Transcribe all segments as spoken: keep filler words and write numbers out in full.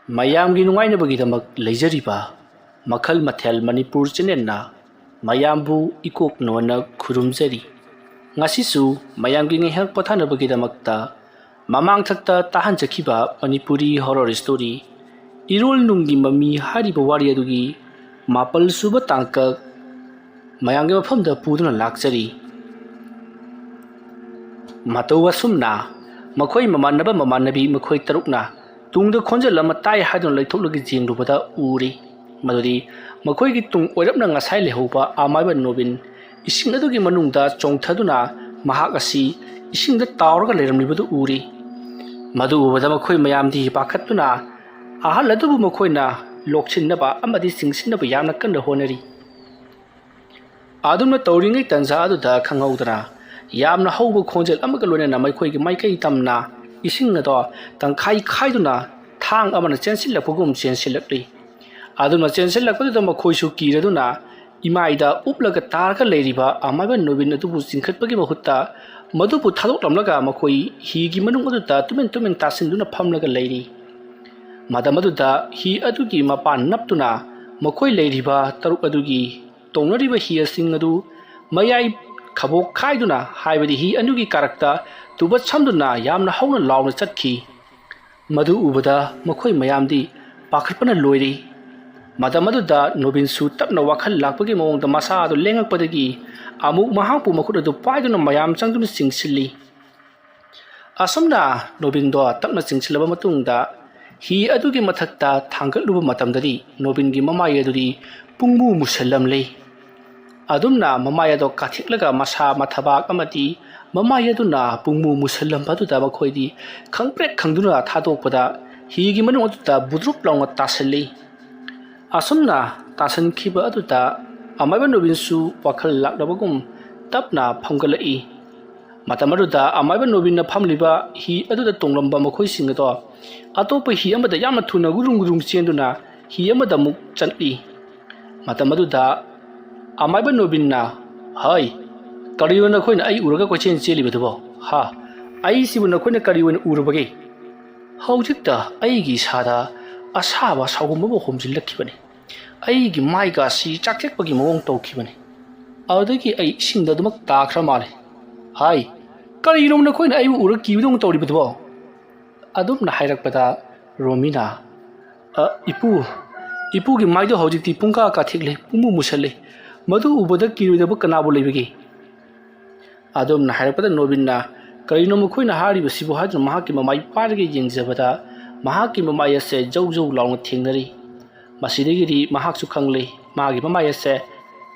ꯃꯌꯥꯝꯒꯤ ꯅꯨꯡꯉꯥꯏꯅꯕꯒꯤꯗꯃꯛ ꯂꯩꯖꯔꯤꯕ ꯃꯈꯜ ꯃꯊꯦꯜ ꯃꯅꯤꯄꯨꯔ ꯆꯦꯅꯦꯜꯅ ꯃꯌꯥꯝꯕꯨ ꯏꯀꯣꯛ ꯅꯣꯟꯅ ꯈꯨꯔꯨꯝꯖꯔꯤ꯫ ꯉꯁꯤꯁꯨ ꯃꯌꯥꯝꯒꯤ ꯉꯥꯏꯍꯥꯛ ꯄꯣꯊꯥꯅꯕꯒꯤꯗꯃꯛꯇ ꯃꯃꯥꯡꯊꯛꯇ ꯇꯥꯍꯟꯖꯈꯤꯕ ꯃꯅꯤꯄꯨꯔꯤ ꯍꯣꯔꯣꯔ ꯁ꯭ꯇꯣꯔꯤ ꯏꯔꯣꯜ ꯅꯨꯡꯒꯤ ꯃꯃꯤ ꯍꯥꯏꯔꯤꯕ ꯋꯥꯔꯤ ꯑꯗꯨꯒꯤ ꯃꯥꯄꯜ ꯁꯨꯕ ꯇꯥꯡꯀꯛ ꯃꯌꯥꯝꯒꯤ ꯃꯐꯝꯗ ꯄꯨꯗꯨꯅ ꯂꯥꯛꯆꯔꯤ꯫ ꯃꯇꯧ ꯑꯁꯨꯝꯅ ꯃꯈꯣꯏ ꯃꯃꯥꯟꯅꯕ ꯃꯃꯥꯟꯅꯕꯤ ꯃꯈꯣꯏ ꯇꯔꯨꯛꯅ ꯇꯨꯡꯗ ꯈꯣꯟꯖꯦꯜ ꯑꯃ ꯇꯥꯏ ꯍꯥꯏꯗꯨꯅ ꯂꯩꯊꯣꯛꯂꯒ ꯌꯦꯡꯂꯨꯕꯗ ꯎꯔꯤ꯫ ꯃꯗꯨꯗꯤ ꯃꯈꯣꯏꯒꯤ ꯇꯨꯡ ꯑꯣꯏꯔꯞꯅ ꯉꯁꯥꯏ ꯂꯩꯍꯧꯕ ꯑꯃꯥꯏꯕ ꯅꯣꯕꯤꯟ ꯏꯁꯤꯡ ꯑꯗꯨꯒꯤ ꯃꯅꯨꯡꯗ ꯆꯣꯡꯊꯗꯨꯅ ꯃꯍꯥꯛ ꯑꯁꯤ ꯏꯁꯤꯡꯗ ꯇꯥꯎꯔꯒ ꯂꯩꯔꯝꯂꯤꯕꯗꯨ ꯎꯔꯤ꯫ ꯃꯗꯨ ꯎꯕꯗ ꯃꯈꯣꯏ ꯃꯌꯥꯝꯗꯤ ꯄꯥꯈꯠꯇꯨꯅ ꯑꯍꯜ ꯑꯗꯨꯕꯨ ꯃꯈꯣꯏꯅ ꯂꯣꯛꯁꯤꯟꯅꯕ ꯑꯃꯗꯤ ꯆꯤꯡꯁꯤꯟꯅꯕ ꯌꯥꯝꯅ ꯀꯟꯅ ꯍꯣꯠꯅꯔꯤ꯫ ꯑꯗꯨꯝꯅ ꯇꯧꯔꯤꯉꯩ ꯇꯟꯖꯥ ꯑꯗꯨꯗ ꯈꯪꯍꯧꯗꯅ ꯌꯥꯝꯅ ꯍꯧꯕ ꯈꯣꯟꯖꯦꯜ ꯑꯃꯒ ꯂꯣꯏꯅꯅ ꯃꯈꯣꯏꯒꯤ ꯃꯥꯏꯀꯩ ꯇꯝꯅ ꯏꯁꯤꯡ ꯑꯗꯣ ꯇꯪꯈꯥꯏ ꯈꯥꯏꯗꯨꯅ ꯊꯥꯡ ꯑꯃꯅ ꯆꯦꯟꯁꯤꯜꯂꯛꯄꯒꯨꯝ ꯆꯦꯟꯁꯤꯜꯂꯛꯂꯤ꯫ ꯑꯗꯨꯝꯅ ꯆꯦꯟꯁꯤꯜꯂꯛꯄꯗꯨꯗ ꯃꯈꯣꯏꯁꯨ ꯀꯤꯔꯗꯨꯅ ꯏꯃꯥꯏꯗ ꯎꯞꯂꯒ ꯇꯥꯔꯒ ꯂꯩꯔꯤꯕ ꯑꯃꯥꯏꯕ ꯅꯣꯕꯤꯟ ꯑꯗꯨꯕꯨ ꯆꯤꯡꯈꯠꯄꯒꯤ ꯃꯍꯨꯠꯇ ꯃꯗꯨꯕꯨ ꯊꯥꯗꯣꯛꯂꯝꯂꯒ ꯃꯈꯣꯏ ꯍꯤꯒꯤ ꯃꯅꯨꯡ ꯑꯗꯨꯗ ꯇꯨꯃꯤꯟ ꯇꯨꯃꯤꯟ ꯇꯥꯁꯤꯟꯗꯨꯅ ꯐꯝꯂꯒ ꯂꯩꯔꯤ꯫ ꯃꯇꯝ ꯑꯗꯨꯗ ꯍꯤ ꯑꯗꯨꯒꯤ ꯃꯄꯥꯟ ꯅꯞꯇꯨꯅ ꯃꯈꯣꯏ ꯂꯩꯔꯤꯕ ꯇꯔꯨꯛ ꯑꯗꯨꯒꯤ ꯇꯣꯡꯅꯔꯤꯕ ꯍꯤꯁꯤꯡ ꯑꯗꯨ ꯃꯌꯥꯏ ꯈꯕꯣꯛ ꯈꯥꯏꯗꯨꯅ, ꯍꯥꯏꯕꯗꯤ ꯍꯤ ꯑꯅꯤꯒꯤ ꯀꯥꯔꯛꯇ ꯇꯨꯕꯠ ꯁꯝꯗꯨꯅ ꯌꯥꯝꯅ ꯍꯧꯅ ꯂꯥꯎꯅ ꯆꯠꯈꯤ꯫ ꯃꯗꯨ ꯎꯕꯗ ꯃꯈꯣꯏ ꯃꯌꯥꯝꯗꯤ ꯄꯥꯈꯠꯄꯅ ꯂꯣꯏꯔꯤ꯫ ꯃꯇꯝ ꯑꯗꯨꯗ ꯅꯣꯕꯤꯟꯁꯨ ꯇꯞꯅ ꯋꯥꯈꯜ ꯂꯥꯛꯄꯒꯤ ꯃꯑꯣꯡꯗ ꯃꯁꯥ ꯑꯗꯨ ꯂꯦꯡꯉꯛꯄꯗꯒꯤ ꯑꯃꯨꯛ ꯃꯍꯥꯛꯄꯨ ꯃꯈꯨꯠ ꯑꯗꯨ ꯄꯥꯏꯗꯨꯅ ꯃꯌꯥꯝ ꯆꯪꯗꯨꯅ ꯆꯤꯡꯁꯤꯜꯂꯤ꯫ ꯑꯁꯨꯝꯅ ꯅꯣꯕꯤꯟꯗꯣ ꯇꯞꯅ ꯆꯤꯡꯁꯤꯜꯂꯕ ꯃꯇꯨꯡꯗ ꯍꯤ ꯑꯗꯨꯒꯤ ꯃꯊꯛꯇ ꯊꯥꯡꯒꯠꯂꯨꯕ ꯃꯇꯝꯗꯗꯤ ꯅꯣꯕꯤꯟꯒꯤ ꯃꯃꯥꯏ ꯑꯗꯨꯗꯤ ꯄꯨꯡꯃꯨ ꯃꯨꯁꯜꯂꯝꯂꯤ꯫ ꯑꯗꯨꯝꯅ ꯃꯃꯥꯏ ꯑꯗꯣ ꯀꯥꯊꯦꯛꯂꯒ ꯃꯁꯥ, ꯃꯊꯕꯥꯛ ꯑꯃꯗꯤ ꯃꯃꯥꯏ ꯑꯗꯨꯅ ꯄꯨꯡꯃꯨ ꯃꯨꯁꯜꯂꯝꯕ ꯑꯗꯨꯗ ꯃꯈꯣꯏꯗꯤ ꯈꯪꯄ꯭ꯔꯦꯛ ꯈꯪꯗꯨꯅ ꯊꯥꯗꯣꯛꯄꯗ ꯍꯤꯒꯤ ꯃꯅꯨꯡ ꯑꯗꯨꯗ ꯕꯨꯗ꯭ꯔꯨꯞ ꯂꯥꯎꯅ ꯇꯥꯁꯤꯜꯂꯤ꯫ ꯑꯁꯨꯝꯅ ꯇꯥꯁꯤꯟꯈꯤꯕ ꯑꯗꯨꯗ ꯑꯃꯥꯏꯕ ꯅꯣꯕꯤꯟꯁꯨ ꯋꯥꯈꯜ ꯂꯥꯛꯂꯕꯒꯨꯝ ꯇꯞꯅ ꯐꯝꯒꯠꯂꯛꯏ꯫ ꯃꯇꯝ ꯑꯗꯨꯗ ꯑꯃꯥꯏꯕ ꯅꯣꯕꯤꯟꯅ ꯐꯝꯂꯤꯕ ꯍꯤ ꯑꯗꯨꯗ ꯇꯣꯡꯂꯝꯕ ꯃꯈꯣꯏꯁꯤꯡ ꯑꯗꯣ ꯑꯇꯣꯞꯄ ꯍꯤ ꯑꯃꯗ ꯌꯥꯝꯅ ꯊꯨꯅ ꯒꯨꯔꯨꯡ ꯒꯨꯔꯨꯡ ꯆꯦꯟꯗꯨꯅ ꯍꯤ ꯑꯃꯗ ꯑꯃꯨꯛ ꯆꯠꯂꯤ꯫ ꯃꯇꯝ ꯑꯗꯨꯗ ꯑꯃꯥꯏꯕ ꯅꯣꯕꯤꯟꯅ, "ꯍꯩ, ꯀꯔꯤꯅꯣ ꯅꯈꯣꯏꯅ ꯑꯩ ꯎꯔꯒ ꯀꯣꯏꯆꯦꯟ ꯆꯦꯜꯂꯤꯕꯗꯨꯕꯣ? ꯍꯥ? ꯑꯩꯁꯤꯕꯨ ꯅꯈꯣꯏꯅ ꯀꯔꯤ ꯑꯣꯏꯅ ꯎꯔꯨꯕꯒꯦ? ꯍꯧꯖꯤꯛꯇ ꯑꯩꯒꯤ ꯏꯁꯥꯗ ꯑꯁꯥꯕ ꯁꯥꯎꯒꯨꯝꯕ ꯑꯃ ꯍꯣꯝꯖꯤꯜꯂꯛꯈꯤꯕꯅꯤ꯫ ꯑꯩꯒꯤ ꯃꯥꯏꯒ ꯑꯁꯤ ꯆꯥꯛꯊꯦꯛꯄꯒꯤ ꯃꯑꯣꯡ ꯇꯧꯈꯤꯕꯅꯤ꯫ ꯑꯗꯨꯗꯒꯤ ꯑꯩ ꯏꯁꯤꯡꯗ ꯑꯗꯨꯃꯛ ꯇꯥꯈ꯭ꯔ ꯃꯥꯜꯂꯦ꯫ "ꯍꯥꯏ, ꯀꯔꯤꯅꯣ ꯅꯈꯣꯏꯅ ꯑꯩꯕꯨ ꯎꯔ ꯀꯤꯕꯗꯧꯅ ꯇꯧꯔꯤꯕꯗꯨꯕꯣ?" ꯑꯗꯨꯝꯅ ꯍꯥꯏꯔꯛꯄꯗ ꯔꯣꯃꯤꯅ, "ꯑ, ꯏꯄꯨ, ꯏꯄꯨꯒꯤ ꯃꯥꯏꯗꯣ ꯍꯧꯖꯤꯛꯇꯤ ꯄꯨꯡꯀꯥ ꯀꯥꯊꯦꯛꯂꯦ, ꯄꯨꯡꯃꯨ ꯃꯨꯁꯜꯂꯦ꯫ ꯃꯗꯨ ꯎꯕꯗ ꯀꯤꯔꯣꯏꯗꯕ ꯀꯅꯥꯕꯨ ꯂꯩꯕꯒꯦ?" ꯑꯗꯨꯝꯅ ꯍꯥꯏꯔꯛꯄꯗ ꯅꯣꯕꯤꯟꯅ, "ꯀꯔꯤꯅꯣ ꯃꯈꯣꯏꯅ ꯍꯥꯏꯔꯤꯕꯁꯤꯕꯨ?" ꯍꯥꯏꯗꯨꯅ ꯃꯍꯥꯛꯀꯤ ꯃꯃꯥꯏ ꯄꯥꯏꯔꯒ ꯌꯦꯡꯖꯕꯗ, ꯃꯍꯥꯛꯀꯤ ꯃꯃꯥꯏ ꯑꯁꯦ ꯖꯧ ꯖꯧ ꯂꯥꯎꯅ ꯊꯦꯡꯅꯔꯤ꯫ ꯃꯁꯤꯗꯒꯤꯗꯤ ꯃꯍꯥꯛꯁꯨ ꯈꯪꯂꯦ, ꯃꯥꯒꯤ ꯃꯃꯥꯏ ꯑꯁꯦ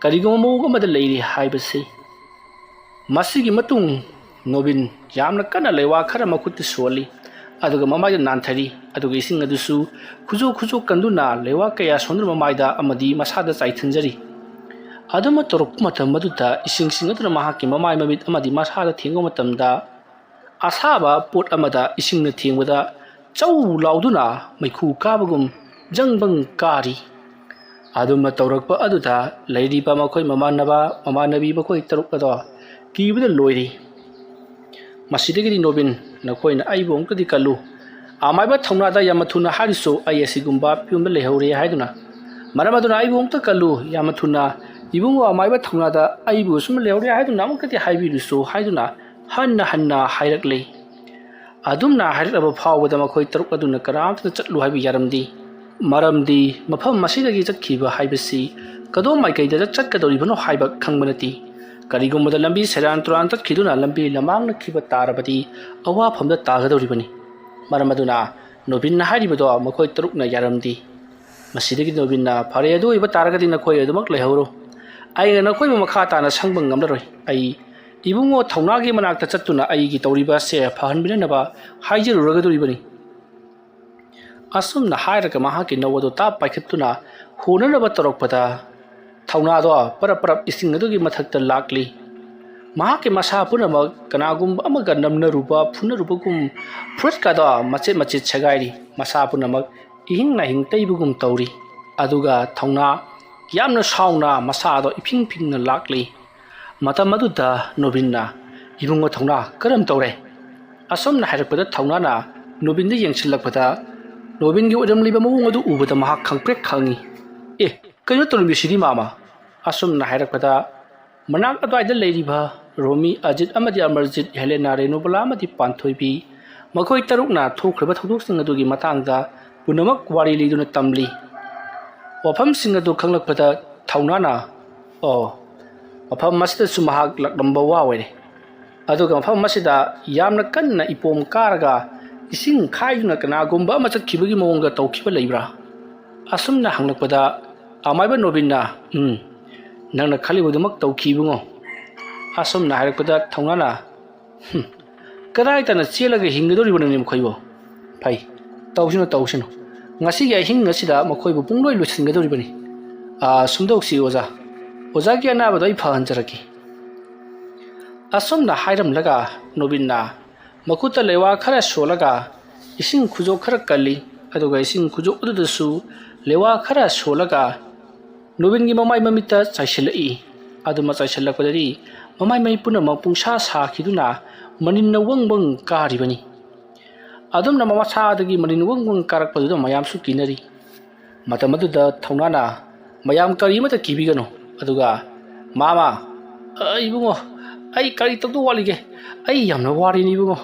ꯀꯔꯤꯒꯨꯝꯕ ꯃꯑꯣꯡ ꯑꯃꯗ ꯂꯩꯔꯤ ꯍꯥꯏꯕꯁꯤ꯫ ꯃꯁꯤꯒꯤ ꯃꯇꯨꯡ ꯅꯣꯕꯤꯟ ꯌꯥꯝꯅ ꯀꯟꯅ ꯂꯩꯋꯥ ꯈꯔ ꯃꯈꯨꯠꯇ ꯁꯣꯜꯂꯤ, ꯑꯗꯨꯒ ꯃꯃꯥꯏꯗ ꯅꯥꯟꯊꯔꯤ, ꯑꯗꯨꯒ ꯏꯁꯤꯡ ꯑꯗꯨꯁꯨ ꯈꯨꯖꯣꯛ ꯈꯨꯖꯣꯛ ꯀꯟꯗꯨꯅ ꯂꯩꯋꯥ ꯀꯌꯥ ꯁꯣꯟꯗꯨꯅ ꯃꯃꯥꯏꯗ ꯑꯃꯗꯤ ꯃꯁꯥꯗ ꯆꯥꯏꯊꯟꯖꯔꯤ꯫ ꯑꯗꯨꯃ ꯇꯧꯔꯛꯄ ꯃꯇꯝ ꯑꯗꯨꯗ ꯏꯁꯤꯡꯁꯤꯡ ꯑꯗꯨꯅ ꯃꯍꯥꯛꯀꯤ ꯃꯃꯥꯏ ꯃꯃꯤꯠ ꯑꯃꯗꯤ ꯃꯁꯥꯗ ꯊꯦꯡꯕ ꯃꯇꯝꯗ, ꯑꯁꯥꯕ ꯄꯣꯠ ꯑꯃꯗ ꯏꯁꯤꯡꯅ ꯊꯦꯡꯕꯗ ꯆꯧ ꯂꯥꯎꯗꯨꯅ ꯃꯩꯈꯨ ꯀꯥꯕꯒꯨꯝ ꯖꯪꯕꯪ ꯀꯥꯔꯤ꯫ ꯑꯗꯨꯝꯅ ꯇꯧꯔꯛꯄ ꯑꯗꯨꯗ ꯂꯩꯔꯤꯕ ꯃꯈꯣꯏ ꯃꯃꯥꯟꯅꯕ, ꯃꯃꯥꯟꯅꯕꯤ ꯃꯈꯣꯏ ꯇꯔꯨꯛ ꯑꯗꯣ ꯀꯤꯕꯗ ꯂꯣꯏꯔꯤ꯫ ꯃꯁꯤꯗꯒꯤꯗꯤ ꯅꯣꯕꯤꯟ, ꯅꯈꯣꯏꯅ ꯑꯩꯕꯨ ꯑꯃꯨꯛꯇꯗꯤ ꯀꯜꯂꯨ꯫ ꯑꯃꯥꯏꯕ ꯊꯧꯅꯥꯗ ꯌꯥꯝꯅ ꯊꯨꯅ ꯍꯥꯏꯔꯤꯁꯨ ꯑꯩ ꯑꯁꯤꯒꯨꯝꯕ ꯐꯤꯕꯝꯗ ꯂꯩꯍꯧꯔꯦ ꯍꯥꯏꯗꯨꯅ꯫ ꯃꯔꯝ ꯑꯗꯨꯅ ꯑꯩꯕꯨ ꯑꯃꯨꯛꯇ ꯀꯜꯂꯨ, ꯌꯥꯝꯅ ꯊꯨꯅ꯫ ꯏꯕꯨꯡꯉꯣ ꯑꯃꯥꯏꯕ ꯊꯧꯅꯥꯗ ꯑꯩꯕꯨ ꯑꯁꯨꯝꯅ ꯂꯩꯍꯧꯔꯦ ꯍꯥꯏꯗꯨꯅ ꯑꯃꯨꯛꯇꯗꯤ ꯍꯥꯏꯕꯤꯔꯨꯁꯨ ꯍꯥꯏꯗꯨꯅ ꯍꯟꯅ ꯍꯟꯅ ꯍꯥꯏꯔꯛꯂꯤ꯫ ꯑꯗꯨꯝꯅ ꯍꯥꯏꯔꯛꯂꯕ ꯐꯥꯎꯕꯗ ꯃꯈꯣꯏ ꯇꯔꯨꯛ ꯑꯗꯨꯅ ꯀꯅꯥꯝꯇꯅ ꯆꯠꯂꯨ ꯍꯥꯏꯕ ꯌꯥꯔꯝꯗꯦ꯫ ꯃꯔꯝꯗꯤ ꯃꯐꯝ ꯑꯁꯤꯗꯒꯤ ꯆꯠꯈꯤꯕ ꯍꯥꯏꯕꯁꯤ ꯀꯗꯣꯝ ꯃꯥꯏꯀꯩꯗ ꯆꯠꯀꯗꯧꯔꯤꯕꯅꯣ ꯍꯥꯏꯕ ꯈꯪꯕ ꯅꯠꯇꯦ꯫ ꯀꯔꯤꯒꯨꯝꯕꯗ ꯂꯝꯕꯤ ꯁꯦꯔꯥꯟ ꯇꯨꯔꯥꯟ ꯆꯠꯈꯤꯗꯨꯅ ꯂꯝꯕꯤ ꯂꯃꯥꯡꯅꯈꯤꯕ ꯇꯥꯔꯕꯗꯤ ꯑꯋꯥꯐꯝꯗ ꯇꯥꯒꯗꯧꯔꯤꯕꯅꯤ꯫ ꯃꯔꯝ ꯑꯗꯨꯅ ꯅꯣꯕꯤꯟꯅ ꯍꯥꯏꯔꯤꯕꯗꯣ ꯃꯈꯣꯏ ꯇꯔꯨꯛꯅ ꯌꯥꯔꯝꯗꯦ꯫ ꯃꯁꯤꯗꯒꯤ ꯅꯣꯕꯤꯟꯅ, "ꯐꯔꯦ, ꯑꯗꯨ ꯑꯣꯏꯕ ꯇꯥꯔꯒꯗꯤ ꯅꯈꯣꯏ ꯑꯗꯨꯃꯛ ꯂꯩꯍꯧꯔꯣ꯫ ꯑꯩꯅ ꯅꯈꯣꯏꯕꯨ ꯃꯈꯥ ꯇꯥꯅ ꯁꯪꯕ ꯉꯝꯂꯔꯣꯏ꯫ ꯑꯩ ꯏꯕꯨꯡꯉꯣ ꯊꯧꯅꯥꯒꯤ ꯃꯅꯥꯛꯇ ꯆꯠꯇꯨꯅ ꯑꯩꯒꯤ ꯇꯧꯔꯤꯕ ꯑꯁꯦ ꯐꯍꯟꯕꯤꯅꯅꯕ ꯍꯥꯏꯖꯔꯨꯔꯒꯗꯧꯔꯤꯕꯅꯤ꯫" ꯑꯁꯨꯝꯅ ꯍꯥꯏꯔꯒ ꯃꯍꯥꯛꯀꯤ ꯅꯧ ꯑꯗꯨ ꯇꯥꯞ ꯄꯥꯏꯈꯠꯇꯨꯅ ꯍꯣꯅꯅꯕ ꯇꯧꯔꯛꯄꯗ, ꯊꯧꯅꯥꯗꯣ ꯄꯔꯞ ꯄꯔꯞ ꯏꯁꯤꯡ ꯑꯗꯨꯒꯤ ꯃꯊꯛꯇ ꯂꯥꯛꯂꯤ꯫ ꯃꯍꯥꯛꯀꯤ ꯃꯁꯥ ꯄꯨꯝꯅꯃꯛ ꯀꯅꯥꯒꯨꯝꯕ ꯑꯃꯒ ꯅꯝꯅꯔꯨꯕ, ꯐꯨꯅꯔꯨꯕꯒꯨꯝ, ꯐꯨꯔꯤꯠꯀꯗꯣ ꯃꯆꯦꯠ ꯃꯆꯦꯠ ꯁꯦꯒꯥꯏꯔꯤ꯫ ꯃꯁꯥ ꯄꯨꯝꯅꯃꯛ ꯏꯍꯤꯡ ꯅꯥꯍꯤꯡ ꯇꯩꯕꯒꯨꯝ ꯇꯧꯔꯤ꯫ ꯑꯗꯨꯒ ꯊꯧꯅꯥ ꯌꯥꯝꯅ ꯁꯥꯎꯅ ꯃꯁꯥꯗꯣ ꯏꯐꯤꯡ ꯐꯤꯡꯅ ꯂꯥꯛꯂꯤ꯫ ꯃꯇꯝ ꯑꯗꯨꯗ ꯅꯣꯕꯤꯟꯅ, "ꯏꯕꯨꯡꯉꯣ ꯊꯧꯅꯥ, ꯀꯔꯝ ꯇꯧꯔꯦ?" ꯑꯁꯨꯝꯅ ꯍꯥꯏꯔꯛꯄꯗ ꯊꯧꯅꯥꯅ ꯅꯣꯕꯤꯟꯗ ꯌꯦꯡꯁꯤꯜꯂꯛꯄꯗ, ꯅꯣꯕꯤꯟꯒꯤ ꯑꯣꯏꯔꯝꯂꯤꯕ ꯃꯑꯣꯡ ꯑꯗꯨ ꯎꯕꯗ ꯃꯍꯥꯛ ꯈꯪꯄ꯭ꯔꯦꯛ ꯈꯪꯉꯤ꯫ "ꯑꯦ, ꯀꯩꯅꯣ ꯇꯧꯔꯝꯃꯤꯁꯤꯗꯤ, ꯃꯥꯃ?" ꯑꯁꯨꯝꯅ ꯍꯥꯏꯔꯛꯄꯗ, ꯃꯅꯥꯛ ꯑꯗꯨꯋꯥꯏꯗ ꯂꯩꯔꯤꯕ ꯔꯣꯃꯤ, ꯑꯖꯤꯠ ꯑꯃꯗꯤ ꯑꯃꯔꯖꯤꯠ, ꯍꯦꯂꯦꯅꯥ, ꯔꯦꯅꯨꯕꯂꯥ ꯑꯃꯗꯤ ꯄꯥꯟꯊꯣꯏꯕꯤ, ꯃꯈꯣꯏ ꯇꯔꯨꯛꯅ ꯊꯣꯛꯈ꯭ꯔꯤꯕ ꯊꯧꯗꯣꯛꯁꯤꯡ ꯑꯗꯨꯒꯤ ꯃꯇꯥꯡꯗ ꯄꯨꯝꯅꯃꯛ ꯋꯥꯔꯤ ꯂꯤꯗꯨꯅ ꯇꯝꯂꯤ꯫ ꯋꯥꯐꯝꯁꯤꯡ ꯑꯗꯨ ꯈꯪꯂꯛꯄꯗ ꯊꯧꯅꯥꯅ, "ꯑꯣ, ꯃꯐꯝ ꯑꯁꯤꯗꯁꯨ ꯃꯍꯥꯛ ꯂꯥꯛꯂꯝꯕ ꯋꯥ ꯑꯣꯏꯔꯦ꯫ ꯑꯗꯨꯒ ꯃꯐꯝ ꯑꯁꯤꯗ ꯌꯥꯝꯅ ꯀꯟꯅ ꯏꯄꯣꯝ ꯀꯥꯔꯒ ꯏꯁꯤꯡ ꯈꯥꯏꯗꯨꯅ ꯀꯅꯥꯒꯨꯝꯕ ꯑꯃ ꯆꯠꯈꯤꯕꯒꯤ ꯃꯑꯣꯡꯗ ꯇꯧꯈꯤꯕ ꯂꯩꯕ꯭ꯔꯥ?" ꯑꯁꯨꯝꯅ ꯍꯪꯂꯛꯄꯗ, ꯑꯃꯥꯏꯕ ꯅꯣꯕꯤꯟꯅ, "ꯎꯝ, ꯅꯪꯅ ꯈꯜꯂꯤꯕꯗꯨꯃꯛ ꯇꯧꯈꯤ, ꯏꯕꯨꯡꯉꯣ꯫" ꯑꯁꯨꯝꯅ ꯍꯥꯏꯔꯛꯄꯗ ꯊꯧꯅꯥꯅ, "ꯍꯨꯝ, ꯀꯗꯥꯏ ꯇꯥꯅ ꯆꯦꯜꯂꯒ ꯍꯤꯡꯒꯗꯧꯔꯤꯕꯅꯣꯅꯦ ꯃꯈꯣꯏꯕꯨ? ꯐꯩ, ꯇꯧꯁꯅꯨ, ꯇꯧꯁꯅꯨ꯫ ꯉꯁꯤꯒꯤ ꯑꯍꯤꯡ ꯑꯁꯤꯗ ꯃꯈꯣꯏꯕꯨ ꯄꯨꯡꯂꯣꯏ ꯂꯣꯏꯁꯤꯟꯒꯗꯧꯔꯤꯕꯅꯤ꯫ ꯑꯥ, ꯁꯨꯝꯗꯧꯁꯤ ꯑꯣꯖꯥ꯫ ꯑꯣꯖꯥꯒꯤ ꯑꯅꯥꯕꯗꯣ ꯑꯩ ꯐꯍꯟꯖꯔꯛꯀꯦ꯫" ꯑꯁꯨꯝꯅ ꯍꯥꯏꯔꯝꯂꯒ ꯅꯣꯕꯤꯟꯅ ꯃꯈꯨꯠꯇ ꯂꯩꯋꯥ ꯈꯔ ꯁꯣꯜꯂꯒ ꯏꯁꯤꯡ ꯈꯨꯖꯣꯛ ꯈꯔ ꯀꯜꯂꯤ꯫ ꯑꯗꯨꯒ ꯏꯁꯤꯡ ꯈꯨꯖꯣꯛ ꯑꯗꯨꯗꯁꯨ ꯂꯩꯋꯥ ꯈꯔ ꯁꯣꯜꯂꯒ ꯅꯣꯕꯤꯟꯒꯤ ꯃꯃꯥꯏ ꯃꯃꯤꯠꯇ ꯆꯥꯏꯁꯤꯜꯂꯛꯏ꯫ ꯑꯗꯨꯃ ꯆꯥꯏꯁꯤꯜꯂꯛꯄꯗꯗꯤ ꯃꯃꯥꯏ ꯃꯃꯤꯠ ꯄꯨꯝꯅꯃꯛ ꯄꯨꯡꯁꯥ ꯁꯥꯈꯤꯗꯨꯅ ꯃꯅꯤꯟꯅ ꯋꯪ ꯋꯪ ꯀꯥꯔꯤꯕꯅꯤ꯫ ꯑꯗꯨꯝꯅ ꯃꯁꯥꯗꯒꯤ ꯃꯅꯤꯟ ꯋꯪ ꯋꯪ ꯀꯥꯔꯛꯄꯗꯨꯗ ꯃꯌꯥꯝꯁꯨ ꯀꯤꯅꯔꯤ꯫ ꯃꯇꯝ ꯑꯗꯨꯗ ꯊꯧꯅꯥꯅ, "ꯃꯌꯥꯝ ꯀꯔꯤ ꯑꯃꯠꯇ ꯀꯤꯕꯤꯒꯅꯨ꯫" ꯑꯗꯨꯒ, "ꯃꯥꯃ, ꯑ, ꯏꯕꯨꯡꯉꯣ, ꯑꯩ ꯀꯔꯤ ꯇꯧꯗꯧ ꯋꯥꯠꯂꯤꯒꯦ? ꯑꯩ ꯌꯥꯝꯅ ꯋꯥꯔꯦꯅꯦ ꯏꯕꯨꯡꯉꯣ꯫"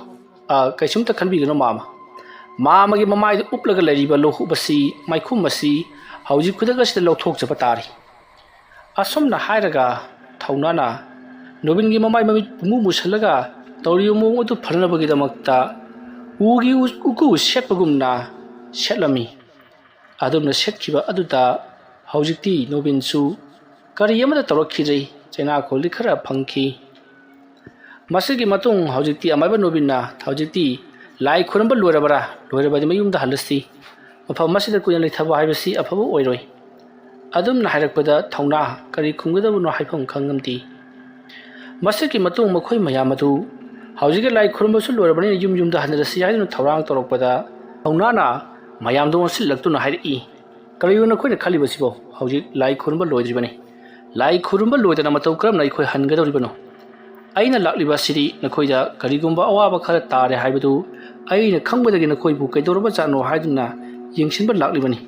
"ꯑ, ꯀꯩꯁꯨꯝꯇ ꯈꯟꯕꯤꯒꯅꯨ ꯃꯥꯃ꯫ ꯃꯥꯃꯒꯤ ꯃꯃꯥꯏꯗ ꯎꯞꯂꯒ ꯂꯩꯔꯤꯕ ꯂꯣꯍꯨꯞ ꯑꯁꯤ, ꯃꯥꯏꯈꯨꯝ ꯑꯁꯤ ꯍꯧꯖꯤꯛ ꯈꯨꯗꯛ ꯑꯁꯤꯗ ꯂꯧꯊꯣꯛꯆꯕ ꯇꯥꯔꯤ꯫" ꯑꯁꯨꯝꯅ ꯍꯥꯏꯔꯒ ꯊꯧꯅꯥꯅ ꯅꯣꯕꯤꯟꯒꯤ ꯃꯃꯥꯏ ꯃꯃꯤꯠ ꯄꯨꯡꯃꯨ ꯃꯨꯁꯜꯂꯒ ꯇꯧꯔꯤꯕ ꯃꯑꯣꯡ ꯑꯗꯨ ꯐꯅꯅꯕꯒꯤꯗꯃꯛꯇ ꯎꯒꯤ ꯎ-, ꯎꯀꯨ ꯁꯦꯠꯄꯒꯨꯝꯅ ꯁꯦꯠꯂꯝꯃꯤ꯫ ꯑꯗꯨꯝꯅ ꯁꯦꯠꯈꯤꯕ ꯑꯗꯨꯗ ꯍꯧꯖꯤꯛꯇꯤ ꯅꯣꯕꯤꯟꯁꯨ ꯀꯔꯤ ꯑꯃꯠꯇ ꯇꯧꯔꯛꯈꯤꯗ꯭ꯔꯦ꯫ ꯆꯩꯅꯥꯈꯣꯜꯗꯤ ꯈꯔ ꯐꯪꯈꯤ꯫ ꯃꯁꯤꯒꯤ ꯃꯇꯨꯡ ꯍꯧꯖꯤꯛꯇꯤ ꯑꯃꯥꯏꯕ ꯅꯣꯕꯤꯟꯅ, "ꯍꯧꯖꯤꯛꯇꯤ ꯂꯥꯏ ꯈꯨꯔꯨꯝꯕ ꯂꯣꯏꯔꯕꯔꯥ? ꯂꯣꯏꯔꯕꯗꯤ ꯃꯌꯨꯝꯗ ꯍꯜꯂꯁꯤ꯫ ꯃꯐꯝ ꯑꯁꯤꯗ ꯀꯨꯏꯅ ꯂꯩꯊꯕ ꯍꯥꯏꯕꯁꯤ ꯑꯐꯕ ꯑꯣꯏꯔꯣꯏ꯫" ꯑꯗꯨꯝꯅ ꯍꯥꯏꯔꯛꯄꯗ ꯊꯧꯅꯥ ꯀꯔꯤ ꯈꯨꯝꯒꯗꯕꯅꯣ ꯍꯥꯏꯐꯝ ꯈꯪꯉꯝꯗꯦ꯫ ꯃꯁꯤꯒꯤ ꯃꯇꯨꯡ ꯃꯈꯣꯏ ꯃꯌꯥꯝ ꯑꯗꯨ ꯍꯧꯖꯤꯛꯀꯤ ꯂꯥꯏ ꯈꯨꯔꯨꯝꯕꯁꯨ ꯂꯣꯏꯔꯕꯅꯤꯅ ꯌꯨꯝ ꯌꯨꯝꯗ ꯍꯟꯅꯔꯁꯤ ꯍꯥꯏꯗꯨꯅ ꯊꯧꯔꯥꯡ ꯇꯧꯔꯛꯄꯗ ꯊꯧꯅꯥꯅ ꯃꯌꯥꯝꯗ ꯑꯣꯟꯁꯤꯜꯂꯛꯇꯨꯅ ꯍꯥꯏꯔꯛꯏ, "ꯀꯔꯤꯅꯣ ꯅꯈꯣꯏꯅ ꯈꯜꯂꯤꯕꯁꯤꯕꯣ? ꯍꯧꯖꯤꯛ ꯂꯥꯏ ꯈꯨꯔꯨꯝꯕ ꯂꯣꯏꯗ꯭ꯔꯤꯕꯅꯤ꯫ ꯂꯥꯏ ꯈꯨꯔꯨꯝꯕ ꯂꯣꯏꯗꯅ ꯃꯇꯧ ꯀꯔꯝꯅ ꯑꯩꯈꯣꯏ ꯍꯟꯒꯗꯧꯔꯤꯕꯅꯣ? ꯑꯩꯅ ꯂꯥꯛꯂꯤꯕ ꯑꯁꯤꯗꯤ ꯅꯈꯣꯏꯗ ꯀꯔꯤꯒꯨꯝꯕ ꯑꯋꯥꯕ ꯈꯔ ꯇꯥꯔꯦ ꯍꯥꯏꯕꯗꯨ ꯑꯩꯅ ꯈꯪꯕꯗꯒꯤ ꯅꯈꯣꯏꯕꯨ ꯀꯩꯗꯧꯔꯕ ꯖꯥꯠꯅꯣ ꯍꯥꯏꯗꯨꯅ ꯌꯦꯡꯁꯤꯟꯕ ꯂꯥꯛꯂꯤꯕꯅꯤ꯫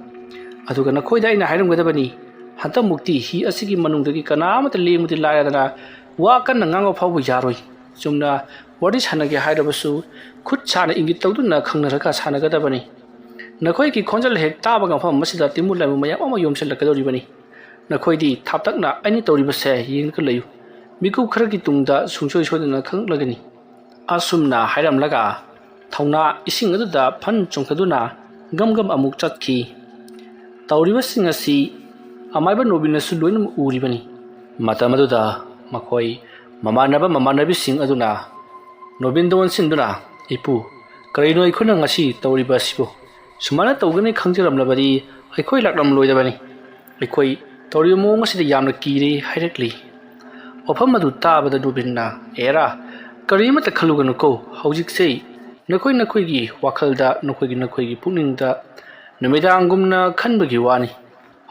ꯑꯗꯨꯒ ꯅꯈꯣꯏꯗ ꯑꯩꯅ ꯍꯥꯏꯔꯝꯒꯗꯕꯅꯤ, ꯍꯟꯗꯛꯃꯨꯛꯇꯤ ꯍꯤ ꯑꯁꯤꯒꯤ ꯃꯅꯨꯡꯗꯒꯤ ꯀꯅꯥ ꯑꯃꯠꯇ ꯂꯦꯡꯕꯗꯤ ꯂꯥꯏꯔꯗꯅ ꯋꯥ ꯀꯟꯅ ꯉꯥꯡꯕ ꯐꯥꯎꯕ ꯌꯥꯔꯣꯏ꯫ ꯆꯨꯝꯅ ꯋꯥꯔꯤ ꯁꯥꯟꯅꯒꯦ ꯍꯥꯏꯔꯕꯁꯨ ꯈꯨꯠ ꯁꯥꯅ ꯏꯪꯒꯤꯠ ꯇꯧꯗꯨꯅ ꯈꯪꯅꯔꯒ ꯁꯥꯟꯅꯒꯗꯕꯅꯤ꯫ ꯅꯈꯣꯏꯒꯤ ꯈꯣꯟꯖꯦꯜ ꯍꯦꯛ ꯇꯥꯕꯒ ꯃꯐꯝ ꯑꯁꯤꯗ ꯇꯤꯟꯃꯨ ꯂꯥꯏꯃꯨ ꯃꯌꯥꯝ ꯑꯃ ꯌꯣꯝꯁꯤꯜꯂꯛꯀꯗꯧꯔꯤꯕꯅꯤ꯫ ꯅꯈꯣꯏꯗꯤ ꯊꯥꯞꯇꯛꯅ ꯑꯩꯅ ꯇꯧꯔꯤꯕꯁꯦ ꯌꯦꯡꯂꯒ ꯂꯩꯌꯨ꯫ ꯃꯤꯀꯨꯞ ꯈꯔꯒꯤ ꯇꯨꯡꯗ ꯁꯨꯡꯁꯣꯏ ꯁꯣꯏꯗꯅ ꯈꯪꯂꯛꯂꯒꯅꯤ꯫ ꯑꯁꯨꯝꯅ ꯍꯥꯏꯔꯝꯂꯒ ꯊꯧꯅꯥ ꯏꯁꯤꯡ ꯑꯗꯨꯗ ꯐꯟ ꯆꯣꯡꯊꯗꯨꯅ ꯒꯝ ꯒꯝ ꯑꯃꯨꯛ ꯆꯠꯈꯤ꯫ ꯇꯧꯔꯤꯕꯁꯤꯡ ꯑꯁꯤ ꯑꯃꯥꯏꯕ ꯅꯣꯕꯤꯟꯅꯁꯨ ꯂꯣꯏꯅꯃꯛ ꯎꯔꯤꯕꯅꯤ꯫ ꯃꯇꯝ ꯑꯗꯨꯗ ꯃꯈꯣꯏ ꯃꯃꯥꯟꯅꯕ ꯃꯃꯥꯟꯅꯕꯤꯁꯤꯡ ꯑꯗꯨꯅ ꯅꯣꯕꯤꯟꯗ ꯑꯣꯟꯁꯤꯟꯗꯨꯅ, "ꯏꯄꯨ, ꯀꯔꯤꯅꯣ ꯑꯩꯈꯣꯏꯅ ꯉꯁꯤ ꯇꯧꯔꯤꯕ ꯑꯁꯤꯕꯨ? ꯁꯨꯃꯥꯏꯅ ꯇꯧꯒꯅꯤ ꯈꯪꯖꯔꯝꯂꯕꯗꯤ ꯑꯩꯈꯣꯏ ꯂꯥꯛꯂꯝꯂꯣꯏꯗꯕꯅꯤ꯫ ꯑꯩꯈꯣꯏ ꯇꯧꯔꯤꯕ ꯃꯑꯣꯡ ꯑꯁꯤꯗ ꯌꯥꯝꯅ ꯀꯤꯔꯦ" ꯍꯥꯏꯔꯛꯂꯤ꯫ ꯋꯥꯐꯝ ꯑꯗꯨ ꯇꯥꯕꯗ ꯅꯣꯕꯤꯟꯅ, "ꯑꯦꯔꯥ, ꯀꯔꯤꯃꯠꯇ ꯈꯜꯂꯨꯒꯅꯨꯀꯣ꯫ ꯍꯧꯖꯤꯛꯁꯦ ꯅꯈꯣꯏ ꯅꯈꯣꯏꯒꯤ ꯋꯥꯈꯜꯗ, ꯅꯈꯣꯏꯒꯤ ꯅꯈꯣꯏꯒꯤ ꯄꯨꯛꯅꯤꯡꯗ ꯅꯨꯃꯤꯗꯥꯡꯒꯨꯝꯅ ꯈꯟꯕꯒꯤ ꯋꯥꯅꯤ꯫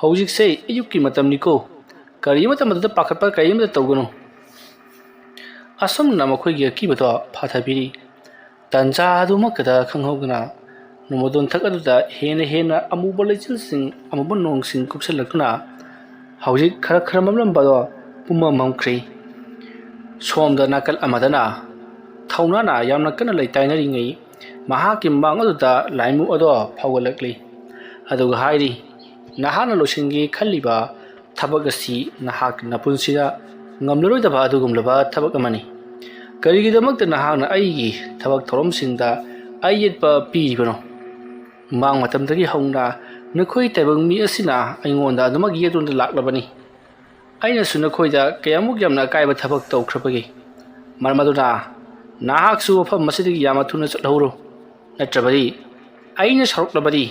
ꯍꯧꯖꯤꯛꯁꯦ ꯑꯌꯨꯛꯀꯤ ꯃꯇꯝꯅꯤꯀꯣ꯫ ꯀꯔꯤꯃꯠꯇ ꯃꯗꯨꯗ ꯄꯥꯈꯠꯄ ꯀꯔꯤꯃꯠꯇ ꯇꯧꯒꯅꯨ"꯫ ꯑꯁꯨꯝꯅ ꯃꯈꯣꯏꯒꯤ ꯑꯀꯤꯕꯗꯣ ꯐꯥꯊꯕꯤꯔꯤ꯫ ꯇꯟꯖꯥ ꯑꯗꯨꯃꯛꯇꯗ ꯈꯪꯍꯧꯗꯅ ꯅꯣꯡꯃꯗꯣꯟꯊꯛ ꯑꯗꯨꯗ ꯍꯦꯟꯅ ꯍꯦꯟꯅ ꯑꯃꯨꯕ ꯂꯩꯆꯤꯜꯁꯤꯡ, ꯑꯃꯨꯕ ꯅꯣꯡꯁꯤꯡ ꯀꯨꯞꯁꯤꯜꯂꯛꯇꯨꯅ ꯍꯧꯖꯤꯛ ꯈꯔ ꯈꯔ ꯃꯝꯂꯝꯕꯗꯣ ꯄꯨꯝꯃꯝ ꯃꯝꯈ꯭ꯔꯦ꯫ ꯁꯣꯝꯗ ꯅꯥꯀꯜ ꯑꯃꯗꯅ ꯊꯧꯅꯥꯅ ꯌꯥꯝꯅ ꯀꯟꯅ ꯂꯩꯇꯥꯏꯅꯔꯤꯉꯩ ꯃꯍꯥꯛꯀꯤ ꯃꯥꯡ ꯑꯗꯨꯗ ꯂꯥꯏꯃꯨ ꯑꯗꯣ ꯐꯥꯎꯒꯠꯂꯛꯂꯤ꯫ ꯑꯗꯨꯒ ꯍꯥꯏꯔꯤ, "ꯅꯍꯥꯛꯅ ꯂꯣꯏꯁꯤꯟꯒꯦ ꯈꯜꯂꯤꯕ ꯊꯕꯛ ꯑꯁꯤ ꯅꯍꯥꯛꯀꯤ ꯅꯄꯨꯟꯁꯤꯗ ꯉꯝꯂꯔꯣꯏꯗꯕ ꯑꯗꯨꯒꯨꯝꯂꯕ ꯊꯕꯛ ꯑꯃꯅꯤ꯫ ꯀꯔꯤꯒꯤꯗꯃꯛꯇ ꯅꯍꯥꯛꯅ ꯑꯩꯒꯤ ꯊꯕꯛ ꯊꯧꯔꯝꯁꯤꯡꯗ ꯑꯌꯦꯠꯄ ꯄꯤꯔꯤꯕꯅꯣ? ꯃꯃꯥꯡ ꯃꯇꯝꯗꯒꯤ ꯍꯧꯅ ꯅꯈꯣꯏ ꯇꯥꯏꯕꯪ ꯃꯤ ꯑꯁꯤꯅ ꯑꯩꯉꯣꯟꯗ ꯑꯗꯨꯃꯛ ꯌꯦꯠꯇꯨꯅ ꯂꯥꯛꯂꯕꯅꯤ꯫ ꯑꯩꯅꯁꯨ ꯅꯈꯣꯏꯗ ꯀꯌꯥꯃꯨꯛ ꯌꯥꯝꯅ ꯑꯀꯥꯏꯕ ꯊꯕꯛ ꯇꯧꯈ꯭ꯔꯕꯒꯦ? ꯃꯔꯝ ꯑꯗꯨꯅ ꯅꯍꯥꯛꯁꯨ ꯃꯐꯝ ꯑꯁꯤꯗꯒꯤ ꯌꯥꯝꯅ ꯊꯨꯅ ꯆꯠꯍꯧꯔꯣ꯫ ꯅꯠꯇ꯭ꯔꯕꯗꯤ ꯑꯩꯅ ꯁꯥꯎꯔꯛꯂꯕꯗꯤ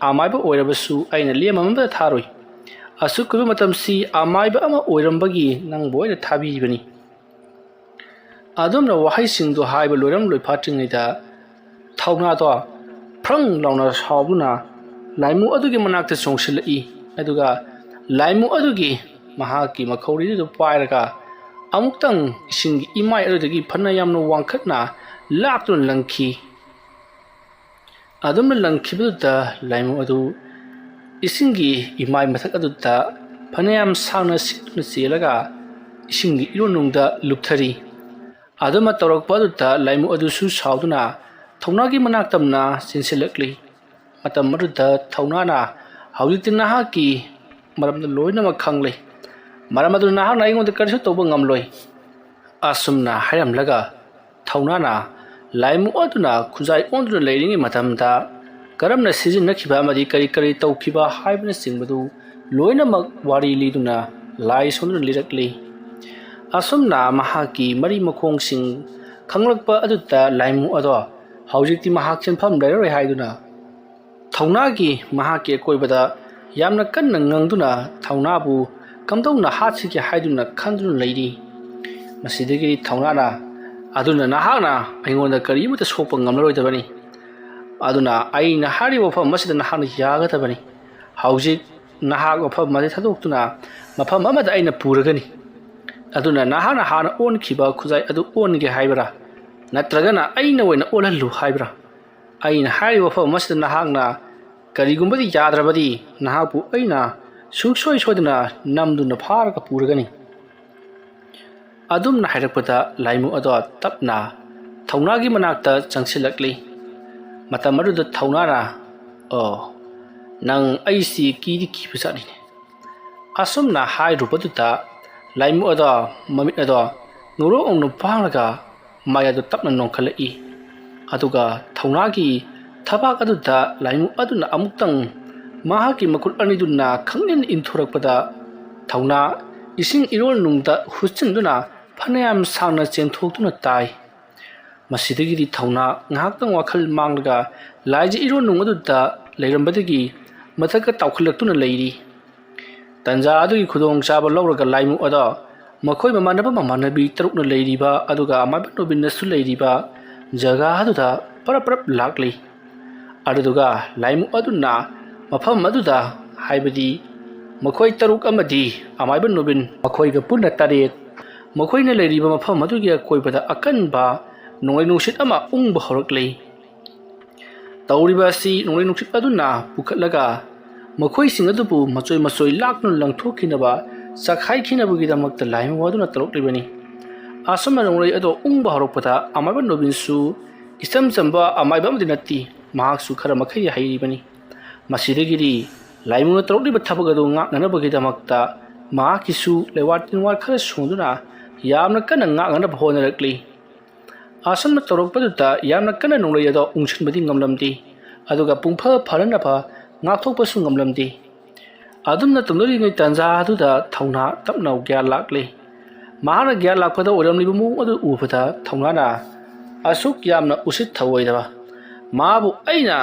ꯑꯃꯥꯏꯕ ꯑꯣꯏꯔꯕꯁꯨ ꯑꯩꯅ ꯂꯦꯝ ꯑꯃꯗ ꯊꯥꯔꯣꯏ꯫ ꯑꯁꯨꯛ ꯀꯨꯏꯕ ꯃꯇꯝꯁꯤ ꯑꯃꯥꯏꯕ ꯑꯃ ꯑꯣꯏꯔꯝꯕꯒꯤ ꯅꯪꯕꯨ ꯑꯩꯅ ꯊꯥꯕꯤꯔꯤꯕꯅꯤ"꯫ ꯑꯗꯨꯝꯅ ꯋꯥꯍꯩꯁꯤꯡꯗꯨ ꯍꯥꯏꯕ ꯂꯣꯏꯔꯝ ꯂꯣꯏꯐꯥꯠꯇ꯭ꯔꯤꯉꯩꯗ ꯊꯧꯅꯥꯗꯣ ꯐ꯭ꯔꯪ ꯂꯥꯎꯅ ꯁꯥꯎꯗꯨꯅ ꯂꯥꯏꯃꯨ ꯑꯗꯨꯒꯤ ꯃꯅꯥꯛꯇ ꯆꯣꯡꯁꯤꯜꯂꯛꯏ꯫ ꯑꯗꯨꯒ ꯂꯥꯏꯃꯨ ꯑꯗꯨꯒꯤ ꯃꯍꯥꯛꯀꯤ ꯃꯈꯧꯔꯤꯗꯨ ꯄꯥꯏꯔꯒ ꯑꯃꯨꯛꯇꯪ ꯏꯁꯤꯡꯒꯤ ꯏꯃꯥꯏ ꯑꯗꯨꯗꯒꯤ ꯐꯅ ꯌꯥꯝꯅ ꯋꯥꯡꯈꯠꯅ ꯂꯥꯛꯇꯨꯅ ꯂꯪꯈꯤ꯫ ꯑꯗꯨꯝꯅ ꯂꯪꯈꯤꯕꯗꯨꯗ ꯂꯥꯏꯃꯨ ꯑꯗꯨ ꯏꯁꯤꯡꯒꯤ ꯏꯃꯥꯏ ꯃꯊꯛ ꯑꯗꯨꯗ ꯐꯅꯌꯥꯝ ꯁꯥꯡꯅ ꯁꯤꯠꯇꯨꯅ ꯆꯦꯜꯂꯒ ꯏꯁꯤꯡꯒꯤ ꯏꯔꯣꯟꯅꯨꯡꯗ ꯂꯨꯞꯊꯔꯤ꯫ ꯑꯗꯨꯃ ꯇꯧꯔꯛꯄ ꯑꯗꯨꯗ ꯂꯥꯏꯃꯨ ꯑꯗꯨꯁꯨ ꯁꯥꯎꯗꯨꯅ ꯊꯧꯅꯥꯒꯤ ꯃꯅꯥꯛ ꯇꯝꯅ ꯆꯦꯟꯁꯤꯜꯂꯛꯂꯤ꯫ ꯃꯇꯝ ꯑꯗꯨꯗ ꯊꯧꯅꯥꯅ, "ꯍꯧꯖꯤꯛꯇꯤ ꯅꯍꯥꯛꯀꯤ ꯃꯔꯝꯗ ꯂꯣꯏꯅꯃꯛ ꯈꯪꯂꯦ꯫ ꯃꯔꯝ ꯑꯗꯨꯅ ꯅꯍꯥꯛꯅ ꯑꯩꯉꯣꯟꯗ ꯀꯔꯤꯁꯨ ꯇꯧꯕ ꯉꯝꯂꯣꯏ"꯫ ꯑꯁꯨꯝꯅ ꯍꯥꯏꯔꯝꯂꯒ ꯊꯧꯅꯥꯅ ꯂꯥꯏꯃꯨ ꯑꯗꯨꯅ ꯈꯨꯖꯥꯏ ꯑꯣꯟꯗꯨꯅ ꯂꯩꯔꯤꯉꯩ ꯃꯇꯝꯗ ꯀꯔꯝꯅ ꯁꯤꯖꯤꯟꯅꯈꯤꯕ ꯑꯃꯗꯤ ꯀꯔꯤ ꯀꯔꯤ ꯇꯧꯈꯤꯕ ꯍꯥꯏꯕꯅꯆꯤꯡꯕꯗꯨ ꯂꯣꯏꯅꯃꯛ ꯋꯥꯔꯤ ꯂꯤꯗꯨꯅ ꯂꯥꯏ ꯁꯣꯟꯗꯨꯅ ꯂꯤꯔꯛꯂꯤ꯫ ꯑꯁꯨꯝꯅ ꯃꯍꯥꯛꯀꯤ ꯃꯔꯤ ꯃꯈꯣꯡꯁꯤꯡ ꯈꯪꯂꯛꯄ ꯑꯗꯨꯗ ꯂꯥꯏꯃꯨ ꯑꯗꯣ ꯍꯧꯖꯤꯛꯇꯤ ꯃꯍꯥꯛ ꯆꯦꯟꯐꯝ ꯂꯩꯔꯔꯣꯏ ꯍꯥꯏꯗꯨꯅ ꯊꯧꯅꯥꯒꯤ ꯃꯍꯥꯛꯀꯤ ꯑꯀꯣꯏꯕꯗ ꯌꯥꯝꯅ ꯀꯟꯅ ꯉꯪꯗꯨꯅ ꯊꯧꯅꯥꯕꯨ ꯀꯝꯗꯧꯅ ꯍꯥꯠꯁꯤꯒꯦ ꯍꯥꯏꯗꯨꯅ ꯈꯟꯗꯨꯅ ꯂꯩꯔꯤ꯫ ꯃꯁꯤꯗꯒꯤꯗꯤ ꯊꯧꯅꯥꯅ, "ꯑꯗꯨꯅ ꯅꯍꯥꯛꯅ ꯑꯩꯉꯣꯟꯗ ꯀꯔꯤꯃꯠꯇ ꯁꯣꯛꯄ ꯉꯝꯂꯔꯣꯏꯗꯕꯅꯤ꯫ ꯑꯗꯨꯅ ꯑꯩꯅ ꯍꯥꯏꯔꯤꯕ ꯋꯥꯐꯝ ꯑꯁꯤꯗ ꯅꯍꯥꯛꯅ ꯌꯥꯒꯗꯕꯅꯤ꯫ ꯍꯧꯖꯤꯛ ꯅꯍꯥꯛ ꯃꯐꯝ ꯑꯁꯤ ꯊꯥꯗꯣꯛꯇꯨꯅ ꯃꯐꯝ ꯑꯃꯗ ꯑꯩꯅ ꯄꯨꯔꯒꯅꯤ꯫ ꯑꯗꯨꯅ ꯅꯍꯥꯛꯅ ꯍꯥꯟꯅ ꯑꯣꯟꯈꯤꯕ ꯈꯨꯖꯥꯏ ꯑꯗꯨ ꯑꯣꯟꯒꯦ ꯍꯥꯏꯕ꯭ꯔꯥ? ꯅꯠꯇ꯭ꯔꯒꯅ ꯑꯩꯅ ꯑꯣꯏꯅ ꯑꯣꯜꯍꯜꯂꯨ ꯍꯥꯏꯕ꯭ꯔꯥ? ꯑꯩꯅ ꯍꯥꯏꯔꯤꯕ ꯋꯥꯐꯝ ꯑꯁꯤꯗ ꯅꯍꯥꯛꯅ ꯀꯔꯤꯒꯨꯝꯕꯗꯤ ꯌꯥꯗ꯭ꯔꯕꯗꯤ ꯅꯍꯥꯛꯄꯨ ꯑꯩꯅ ꯁꯨꯡꯁꯣꯏ ꯁꯣꯏꯗꯅ ꯅꯝꯗꯨꯅ ꯐꯥꯔꯒ ꯄꯨꯔꯒꯅꯤ"꯫ ꯑꯗꯨꯝꯅ ꯍꯥꯏꯔꯛꯄꯗ ꯂꯥꯏꯃꯨ ꯑꯗꯣ ꯇꯞꯅ ꯊꯧꯅꯥꯒꯤ ꯃꯅꯥꯛꯇ ꯆꯪꯁꯤꯜꯂꯛꯂꯤ꯫ ꯃꯇꯝ ꯑꯗꯨꯗ ꯊꯧꯅꯥꯅ, "ꯑꯣ, ꯅꯪ ꯑꯩꯁꯤ ꯀꯤꯗꯤ ꯀꯤꯕ ꯖꯥꯠꯅꯤꯅꯦ"꯫ ꯑꯁꯨꯝꯅ ꯍꯥꯏꯔꯨꯕꯗꯨꯗ ꯂꯥꯏꯃꯨ ꯑꯗꯣ ꯃꯃꯤꯠ ꯑꯗꯣ ꯉꯧꯔꯣꯛ ꯉꯧꯅ ꯄꯥꯡꯂꯒ ꯃꯥꯏ ꯑꯗꯨ ꯇꯞꯅ ꯅꯣꯟꯈꯠꯂꯛꯏ꯫ ꯑꯗꯨꯒ ꯊꯧꯅꯥꯒꯤ ꯊꯕꯥꯛ ꯑꯗꯨꯗ ꯂꯥꯏꯃꯨ ꯑꯗꯨꯅ ꯑꯃꯨꯛꯇꯪ ꯃꯍꯥꯛꯀꯤ ꯃꯈꯨꯠ ꯑꯅꯤꯗꯨꯅ ꯈꯪꯅꯤꯡ ꯏꯟꯊꯣꯔꯛꯄꯗ ꯊꯧꯅꯥ ꯏꯁꯤꯡ ꯏꯔꯣꯜꯅꯨꯡꯗ ꯍꯨꯠꯆꯤꯟꯗꯨꯅ ꯐꯅꯌꯥꯝ ꯁꯥꯡꯅ ꯆꯦꯟꯊꯣꯛꯇꯨꯅ ꯇꯥꯏ꯫ ꯃꯁꯤꯗꯒꯤꯗꯤ ꯊꯧꯅꯥ ꯉꯥꯏꯍꯥꯛꯇꯪ ꯋꯥꯈꯜ ꯃꯥꯡꯂꯒ ꯂꯥꯏꯖ ꯏꯔꯣꯜꯅꯨꯡ ꯑꯗꯨꯗ ꯂꯩꯔꯝꯕꯗꯒꯤ ꯃꯊꯛꯇ ꯇꯥꯎꯈꯠꯂꯛꯇꯨꯅ ꯂꯩꯔꯤ꯫ ꯇꯟꯖꯥ ꯑꯗꯨꯒꯤ ꯈꯨꯗꯣꯡꯆꯥꯕ ꯂꯧꯔꯒ ꯂꯥꯏꯃꯨ ꯑꯗꯣ ꯃꯈꯣꯏ ꯃꯃꯥꯟꯅꯕ ꯃꯃꯥꯟꯅꯕꯤ ꯇꯔꯨꯛꯅ ꯂꯩꯔꯤꯕ ꯑꯗꯨꯒ ꯑꯃꯥꯏꯕ ꯅꯣꯕꯤꯟꯅꯁꯨ ꯂꯩꯔꯤꯕ ꯖꯒꯥ ꯑꯗꯨꯗ ꯄꯔꯞ ꯄꯔꯞ ꯂꯥꯛꯂꯤ꯫ ꯑꯗꯨꯗꯨꯒ ꯂꯥꯏꯃꯨ ꯑꯗꯨꯅ ꯃꯐꯝ ꯑꯗꯨꯗ, ꯍꯥꯏꯕꯗꯤ ꯃꯈꯣꯏ ꯇꯔꯨꯛ ꯑꯃꯗꯤ ꯑꯃꯥꯏꯕ ꯅꯣꯕꯤꯟ, ꯃꯈꯣꯏꯒ ꯄꯨꯟꯅ ꯇꯔꯦꯠ, ꯃꯈꯣꯏꯅ ꯂꯩꯔꯤꯕ ꯃꯐꯝ ꯑꯗꯨꯒꯤ ꯑꯀꯣꯏꯕꯗ ꯑꯀꯟꯕ ꯅꯣꯡꯂꯩ ꯅꯨꯡꯁꯤꯠ ꯑꯃ ꯎꯪꯕ ꯍꯧꯔꯛꯂꯤ꯫ ꯇꯧꯔꯤꯕ ꯑꯁꯤ ꯅꯣꯡꯂꯩ ꯅꯨꯡꯁꯤꯠ ꯑꯗꯨꯅ ꯄꯨꯈꯠꯂꯒ ꯃꯈꯣꯏꯁꯤꯡ ꯑꯗꯨꯕꯨ ꯃꯆꯣꯏ ꯃꯆꯣꯏ ꯂꯥꯛꯇꯨꯅ ꯂꯪꯊꯣꯛꯈꯤꯅꯕ, ꯆꯈꯥꯏꯈꯤꯅꯕꯒꯤꯗꯃꯛꯇ ꯂꯥꯏꯃꯨ ꯑꯗꯨꯅ ꯇꯧꯔꯛꯂꯤꯕꯅꯤ꯫ ꯑꯁꯨꯝꯅ ꯅꯣꯡꯂꯩ ꯑꯗꯣ ꯎꯪꯕ ꯍꯧꯔꯛꯄꯗ ꯑꯃꯥꯏꯕ ꯅꯣꯕꯤꯟꯁꯨ ꯏꯆꯝ ꯆꯝꯕ ꯑꯃꯥꯏꯕ ꯑꯃꯗꯤ ꯅꯠꯇꯦ, ꯃꯍꯥꯛꯁꯨ ꯈꯔ ꯃꯈꯩ ꯍꯩꯔꯤꯕꯅꯤ꯫ ꯃꯁꯤꯗꯒꯤꯗꯤ ꯂꯥꯏꯃꯨꯅ ꯇꯧꯔꯛꯂꯤꯕ ꯊꯕꯛ ꯑꯗꯨ ꯉꯥꯛꯅꯅꯕꯒꯤꯗꯃꯛꯇ ꯃꯍꯥꯛꯀꯤꯁꯨ ꯂꯩꯋꯥꯠ ꯇꯤꯟꯋꯥꯠ ꯈꯔ ꯁꯣꯟꯗꯨꯅ ꯌꯥꯝꯅ ꯀꯟꯅ ꯉꯥꯛꯅꯅꯕ ꯍꯣꯠꯅꯔꯛꯂꯤ꯫ ꯑꯁꯨꯝꯅ ꯇꯧꯔꯛꯄꯗꯨꯗ ꯌꯥꯝꯅ ꯀꯟꯅ ꯅꯣꯡꯂꯩ ꯑꯗꯣ ꯎꯪꯁꯤꯟꯕꯗꯤ ꯉꯝꯂꯝꯗꯦ, ꯑꯗꯨꯒ ꯄꯨꯡꯐ ꯐꯅꯅꯕ ꯉꯥꯛꯊꯣꯛꯄꯁꯨ ꯉꯝꯂꯝꯗꯦ꯫ ꯑꯗꯨꯝꯅ ꯇꯧꯅꯔꯤꯉꯩ ꯇꯥꯟꯖꯥ ꯑꯗꯨꯗ ꯊꯧꯅꯥ ꯇꯞꯅ ꯒ꯭ꯌꯥꯟ ꯂꯥꯛꯂꯦ꯫ ꯃꯍꯥꯛꯅ ꯒ꯭ꯌꯥꯟ ꯂꯥꯛꯄꯗ ꯑꯣꯏꯔꯝꯂꯤꯕ ꯃꯑꯣꯡ ꯑꯗꯨ ꯎꯕꯗ ꯊꯧꯅꯥꯅ ꯑꯁꯨꯛ ꯌꯥꯝꯅ ꯎꯁꯤꯠ ꯊꯑꯣꯏꯗꯕ ꯃꯥꯕꯨ ꯑꯩꯅ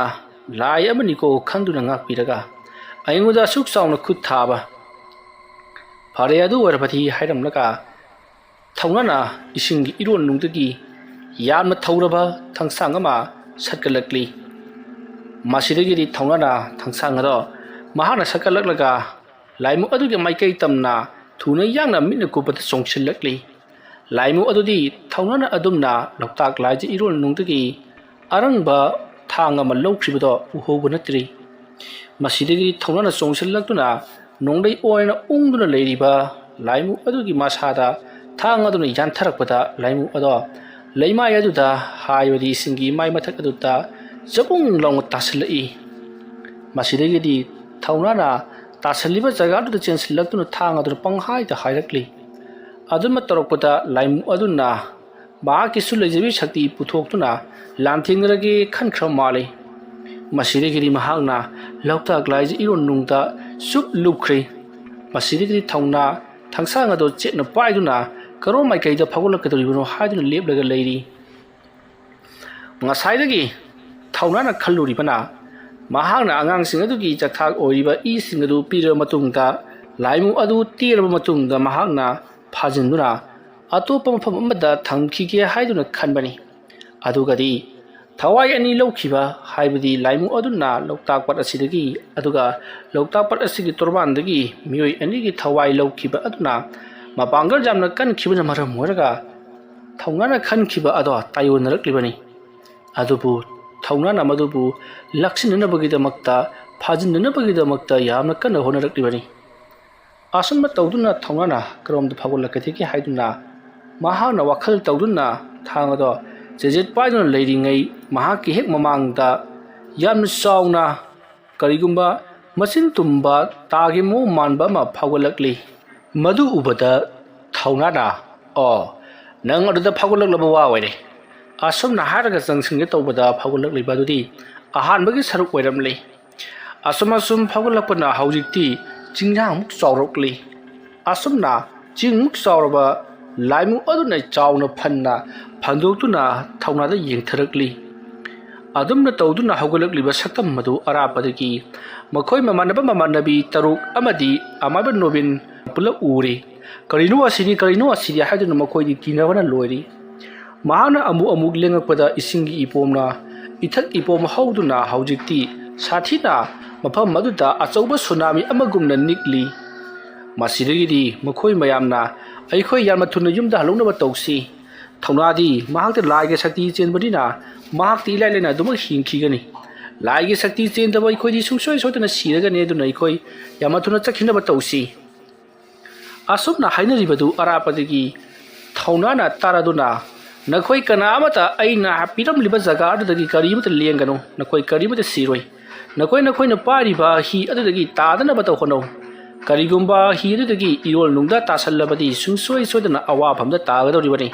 ꯂꯥꯏ ꯑꯃꯅꯤꯀꯣ ꯈꯟꯗꯨꯅ ꯉꯥꯛꯄꯤꯔꯒ ꯑꯩꯉꯣꯟꯗ ꯑꯁꯨꯛ ꯆꯥꯎꯅ ꯈꯨꯠ ꯊꯥꯕ ꯐꯔꯦ, ꯑꯗꯨ ꯑꯣꯏꯔꯕꯗꯤ ꯍꯥꯏꯔꯝꯂꯒ ꯊꯧꯅꯥꯅ ꯏꯁꯤꯡꯒꯤ ꯏꯔꯣꯟꯅꯨꯡꯗꯒꯤ ꯌꯥꯝꯅ ꯊꯧꯔꯕ ꯊꯥꯡꯁꯥꯡ ꯑꯃ ꯁꯠꯀꯠꯂꯛꯂꯤ꯫ ꯃꯁꯤꯗꯒꯤꯗꯤ ꯊꯧꯅꯥꯅ ꯊꯥꯡꯁꯥꯡ ꯑꯗꯣ ꯃꯍꯥꯛꯅ ꯁꯠꯀꯠꯂꯛꯂꯒ ꯂꯥꯏꯃꯨ ꯑꯗꯨꯒꯤ ꯃꯥꯏꯀꯩ ꯇꯝꯅ ꯊꯨꯅ ꯌꯥꯡꯅ ꯃꯤꯠꯅ ꯀꯨꯞꯄꯗ ꯆꯣꯡꯁꯤꯜꯂꯛꯂꯤ꯫ ꯂꯥꯏꯃꯨ ꯑꯗꯨꯗꯤ ꯊꯧꯅꯥꯅ ꯑꯗꯨꯝꯅ ꯂꯣꯛꯇꯥꯛ ꯂꯥꯏꯖ ꯏꯔꯣꯟꯅꯨꯡꯗꯒꯤ ꯑꯔꯪꯕ ꯊꯥꯡ ꯑꯃ ꯂꯧꯈ꯭ꯔꯤꯕꯗꯣ ꯎꯍꯧꯕ ꯅꯠꯇ꯭ꯔꯤ꯫ ꯃꯁꯤꯗꯒꯤ ꯊꯧꯅꯥꯅ ꯆꯣꯡꯁꯤꯜꯂꯛꯇꯨꯅ ꯅꯣꯡꯂꯩ ꯑꯣꯏꯅ ꯎꯪꯗꯨꯅ ꯂꯩꯔꯤꯕ ꯂꯥꯏꯃꯨ ꯑꯗꯨꯒꯤ ꯃꯁꯥꯗ ꯊꯥꯡ ꯑꯗꯨꯅ ꯌꯥꯟꯊꯔꯛꯄꯗ ꯂꯥꯏꯃꯨ ꯑꯗꯣ ꯂꯩꯃꯥꯏ ꯑꯗꯨꯗ, ꯍꯥꯏꯕꯗꯤ ꯏꯁꯤꯡꯒꯤ ꯏꯃꯥꯏ ꯃꯊꯛ ꯑꯗꯨꯗ ꯆꯕꯨꯡ ꯂꯥꯎꯅ ꯇꯥꯁꯤꯜꯂꯛꯏ꯫ ꯃꯁꯤꯗꯒꯤꯗꯤ ꯊꯧꯅꯥꯅ ꯇꯥꯁꯤꯜꯂꯤꯕ ꯖꯒꯥꯗꯨꯗ ꯆꯦꯟꯁꯤꯜꯂꯛꯇꯨꯅ ꯊꯥꯡ ꯑꯗꯨꯅ ꯄꯪꯍꯥꯏꯗ ꯍꯥꯏꯔꯛꯂꯤ꯫ ꯑꯗꯨꯝꯅ ꯇꯧꯔꯛꯄꯗ ꯂꯥꯏꯃꯨ ꯑꯗꯨꯅ ꯃꯍꯥꯛꯀꯤꯁꯨ ꯂꯩꯖꯕꯤ ꯁꯛꯇꯤ ꯄꯨꯊꯣꯛꯇꯨꯅ ꯂꯥꯟꯊꯦꯡꯅꯔꯒꯦ ꯈꯟꯈ꯭ꯔ ꯃꯥꯜꯂꯤ꯫ ꯃꯁꯤꯗꯒꯤꯗꯤ ꯃꯍꯥꯛꯅ ꯂꯣꯛꯇꯥꯛ ꯂꯥꯏꯖ ꯏꯔꯣꯟꯅꯨꯡꯗ ꯆꯨꯞ ꯂꯨꯞꯈ꯭ꯔꯦ꯫ ꯃꯁꯤꯗꯒꯤꯗꯤ ꯊꯧꯅꯥ ꯊꯥꯡꯁꯥꯡ ꯑꯗꯨ ꯆꯦꯠꯅ ꯄꯥꯏꯗꯨꯅ ꯀꯔꯣꯝ ꯃꯥꯏꯀꯩꯗ ꯐꯥꯎꯒꯠꯂꯛꯀꯗꯧꯔꯤꯕꯅꯣ ꯍꯥꯏꯗꯨꯅ ꯂꯦꯞꯂꯒ ꯂꯩꯔꯤ꯫ ꯉꯁꯥꯏꯗꯒꯤ ꯊꯧꯅꯥꯅ ꯈꯜꯂꯨꯔꯤꯕꯅ ꯃꯍꯥꯛꯅ ꯑꯉꯥꯡꯁꯤꯡ ꯑꯗꯨꯒꯤ ꯆꯥꯛꯊꯥꯛ ꯑꯣꯏꯔꯤꯕ ꯏꯁꯤꯡ ꯑꯗꯨ ꯄꯤꯔꯕ ꯃꯇꯨꯡꯗ ꯂꯥꯏꯃꯨ ꯑꯗꯨ ꯇꯦꯔꯕ ꯃꯇꯨꯡꯗ ꯃꯍꯥꯛꯅ ꯐꯥꯖꯤꯟꯗꯨꯅ ꯑꯇꯣꯞꯄ ꯃꯐꯝ ꯑꯃꯗ ꯊꯝꯈꯤꯒꯦ ꯍꯥꯏꯗꯨꯅ ꯈꯟꯕꯅꯤ꯫ ꯑꯗꯨꯒꯗꯤ ꯊꯋꯥꯏ ꯑꯅꯤ ꯂꯧꯈꯤꯕ, ꯍꯥꯏꯕꯗꯤ ꯂꯥꯏꯃꯨ ꯑꯗꯨꯅ ꯂꯣꯛꯇꯥꯛ ꯄꯥꯠ ꯑꯁꯤꯗꯒꯤ ꯑꯗꯨꯒ ꯂꯣꯛꯇꯥꯛ ꯄꯥꯠ ꯑꯁꯤꯒꯤ ꯇꯣꯔꯕꯥꯟꯗꯒꯤ ꯃꯤꯑꯣꯏ ꯑꯅꯤꯒꯤ ꯊꯋꯥꯏ ꯂꯧꯈꯤꯕ ꯑꯗꯨꯅ ꯃꯄꯥꯡꯒꯜ ꯌꯥꯝꯅ ꯀꯟꯈꯤꯕꯅ ꯃꯔꯝ ꯑꯣꯏꯔꯒ ꯊꯧꯅꯥꯅ ꯈꯟꯈꯤꯕ ꯑꯗꯣ ꯇꯥꯏꯑꯣꯟꯅꯔꯛꯂꯤꯕꯅꯤ꯫ ꯑꯗꯨꯕꯨ ꯊꯧꯅꯥꯅ ꯃꯗꯨꯕꯨ ꯂꯥꯛꯁꯤꯟꯅꯅꯕꯒꯤꯗꯃꯛꯇ, ꯐꯥꯖꯤꯟꯅꯅꯕꯒꯤꯗꯃꯛꯇ ꯌꯥꯝꯅ ꯀꯟꯅ ꯍꯣꯠꯅꯔꯛꯂꯤꯕꯅꯤ꯫ ꯑꯁꯨꯝꯅ ꯇꯧꯗꯨꯅ ꯊꯧꯅꯥꯅ ꯀꯔꯣꯝꯗ ꯐꯥꯎꯒꯠꯂꯛꯀꯗꯒꯦ ꯍꯥꯏꯗꯨꯅ ꯃꯍꯥꯛꯅ ꯋꯥꯈꯜ ꯇꯧꯗꯨꯅ ꯊꯥꯡ ꯑꯗꯣ ꯆꯦꯖꯦꯠ ꯄꯥꯏꯗꯨꯅ ꯂꯩꯔꯤꯉꯩ, ꯃꯍꯥꯛꯀꯤ ꯍꯦꯛ ꯃꯃꯥꯡꯗ ꯌꯥꯝꯅ ꯆꯥꯎꯅ, ꯀꯔꯤꯒꯨꯝꯕ ꯃꯆꯤꯟ ꯇꯨꯝꯕ ꯇꯥꯒꯤ ꯃꯑꯣꯡ ꯃꯥꯟꯕ ꯑꯃ ꯐꯥꯎꯒꯠꯂꯛꯂꯤ꯫ ꯃꯗꯨ ꯎꯕꯗ ꯊꯧꯅꯥꯅ, "ꯑꯣ, ꯅꯪ ꯑꯗꯨꯗ ꯐꯥꯎꯒꯠꯂꯛꯂꯕ ꯋꯥ ꯑꯣꯏꯔꯦ?" ꯑꯁꯨꯝꯅ ꯍꯥꯏꯔꯒ ꯆꯪꯁꯤꯟꯒꯦ ꯇꯧꯕꯗ ꯐꯥꯎꯒꯠꯂꯛꯂꯤꯕ ꯑꯗꯨꯗꯤ ꯑꯍꯥꯟꯕꯒꯤ ꯁꯔꯨꯛ ꯑꯣꯏꯔꯝꯂꯤ꯫ ꯑꯁꯨꯝ ꯑꯁꯨꯝ ꯐꯥꯎꯒꯠꯂꯛꯄꯅ ꯍꯧꯖꯤꯛꯇꯤ ꯆꯤꯡꯌꯥꯡꯃꯨꯛ ꯆꯥꯎꯔꯛꯂꯤ꯫ ꯑꯁꯨꯝꯅ ꯆꯤꯡꯃꯨꯛ ꯆꯥꯎꯔꯕ ꯂꯥꯏꯃꯨ ꯑꯗꯨꯅ ꯆꯥꯎꯅ ꯐꯟꯅ ꯐꯟꯗꯣꯛꯇꯨꯅ ꯊꯧꯅꯥꯗ ꯌꯦꯡꯊꯔꯛꯂꯤ꯫ ꯑꯗꯨꯝꯅ ꯇꯧꯗꯨꯅ ꯍꯧꯒꯠꯂꯛꯂꯤꯕ ꯁꯛꯇꯝ ꯑꯗꯨ ꯑꯔꯥꯞꯄꯗꯒꯤ ꯃꯈꯣꯏ ꯃꯃꯥꯟꯅꯕ ꯃꯃꯥꯟꯅꯕꯤ ꯇꯔꯨꯛ ꯑꯃꯗꯤ ꯑꯃꯥꯏꯕ ꯅꯣꯕꯤꯟ ꯄꯨꯂꯞ ꯎꯔꯤ꯫ "ꯀꯔꯤꯅꯣ ꯑꯁꯤꯗꯤ, ꯀꯔꯤꯅꯣ ꯑꯁꯤꯗꯤ?" ꯍꯥꯏꯗꯨꯅ ꯃꯈꯣꯏꯗꯤ ꯀꯤꯅꯕꯅ ꯂꯣꯏꯔꯤ꯫ ꯃꯍꯥꯛꯅ ꯑꯃꯨꯛ ꯑꯃꯨꯛ ꯂꯦꯡꯉꯛꯄꯗ ꯏꯁꯤꯡꯒꯤ ꯏꯄꯣꯝꯅ, ꯏꯊꯛ ꯏꯄꯣꯝ ꯍꯧꯗꯨꯅ ꯍꯧꯖꯤꯛꯇꯤ ꯁꯥꯊꯤꯅ ꯃꯐꯝ ꯑꯗꯨꯗ ꯑꯆꯧꯕ ꯁꯨꯅꯥꯃꯤ ꯑꯃꯒꯨꯝꯅ ꯅꯤꯛꯂꯤ꯫ ꯃꯁꯤꯗꯒꯤꯗꯤ ꯃꯈꯣꯏ ꯃꯌꯥꯝꯅ ꯑꯩꯈꯣꯏ ꯌꯥꯝꯅ ꯊꯨꯅ ꯌꯨꯝꯗ ꯍꯜꯂꯛꯅꯕ ꯇꯧꯁꯤ꯫ ꯊꯧꯅꯥꯗꯤ ꯃꯍꯥꯛꯇ ꯂꯥꯏꯒꯤ ꯁꯛꯇꯤ ꯆꯦꯟꯕꯅꯤꯅ ꯃꯍꯥꯛꯇꯤ ꯏꯂꯥꯏ ꯂꯥꯏꯅ ꯑꯗꯨꯃꯛ ꯍꯤꯡꯈꯤꯒꯅꯤ꯫ ꯂꯥꯏꯒꯤ ꯁꯛꯇꯤ ꯆꯦꯟꯗꯕ ꯑꯩꯈꯣꯏꯗꯤ ꯁꯨꯡꯁꯣꯏ ꯁꯣꯏꯗꯅ ꯁꯤꯔꯒꯅꯤ, ꯑꯗꯨꯅ ꯑꯩꯈꯣꯏ ꯌꯥꯝꯅ ꯊꯨꯅ ꯆꯠꯈꯤꯅꯕ ꯇꯧꯁꯤ꯫ ꯑꯁꯨꯝꯅ ꯍꯥꯏꯅꯔꯤꯕꯗꯨ ꯑꯔꯥꯞꯄꯗꯒꯤ ꯊꯧꯅꯥꯅ ꯇꯥꯔꯗꯨꯅ, "ꯅꯈꯣꯏ ꯀꯅꯥ ꯑꯃꯠꯇ ꯑꯩꯅ ꯄꯤꯔꯝꯂꯤꯕ ꯖꯒꯥ ꯑꯗꯨꯗꯒꯤ ꯀꯔꯤ ꯑꯃꯠꯇ ꯂꯦꯡꯒꯅꯨ, ꯅꯈꯣꯏ ꯀꯔꯤ ꯑꯃꯠꯇ ꯁꯤꯔꯣꯏ꯫ ꯅꯈꯣꯏ ꯅꯈꯣꯏꯅ ꯄꯥꯏꯔꯤꯕ ꯍꯤ ꯑꯗꯨꯗꯒꯤ ꯇꯥꯗꯅꯕꯇ ꯍꯣꯠꯅꯧ꯫ ꯀꯔꯤꯒꯨꯝꯕ ꯍꯤ ꯑꯗꯨꯗꯒꯤ ꯏꯔꯣꯜ ꯅꯨꯡꯗ ꯇꯥꯁꯜꯂꯕꯗꯤ ꯁꯨꯡꯁꯣꯏ ꯁꯣꯏꯗꯅ ꯑꯋꯥꯐꯝꯗ ꯇꯥꯒꯗꯧꯔꯤꯕꯅꯤ꯫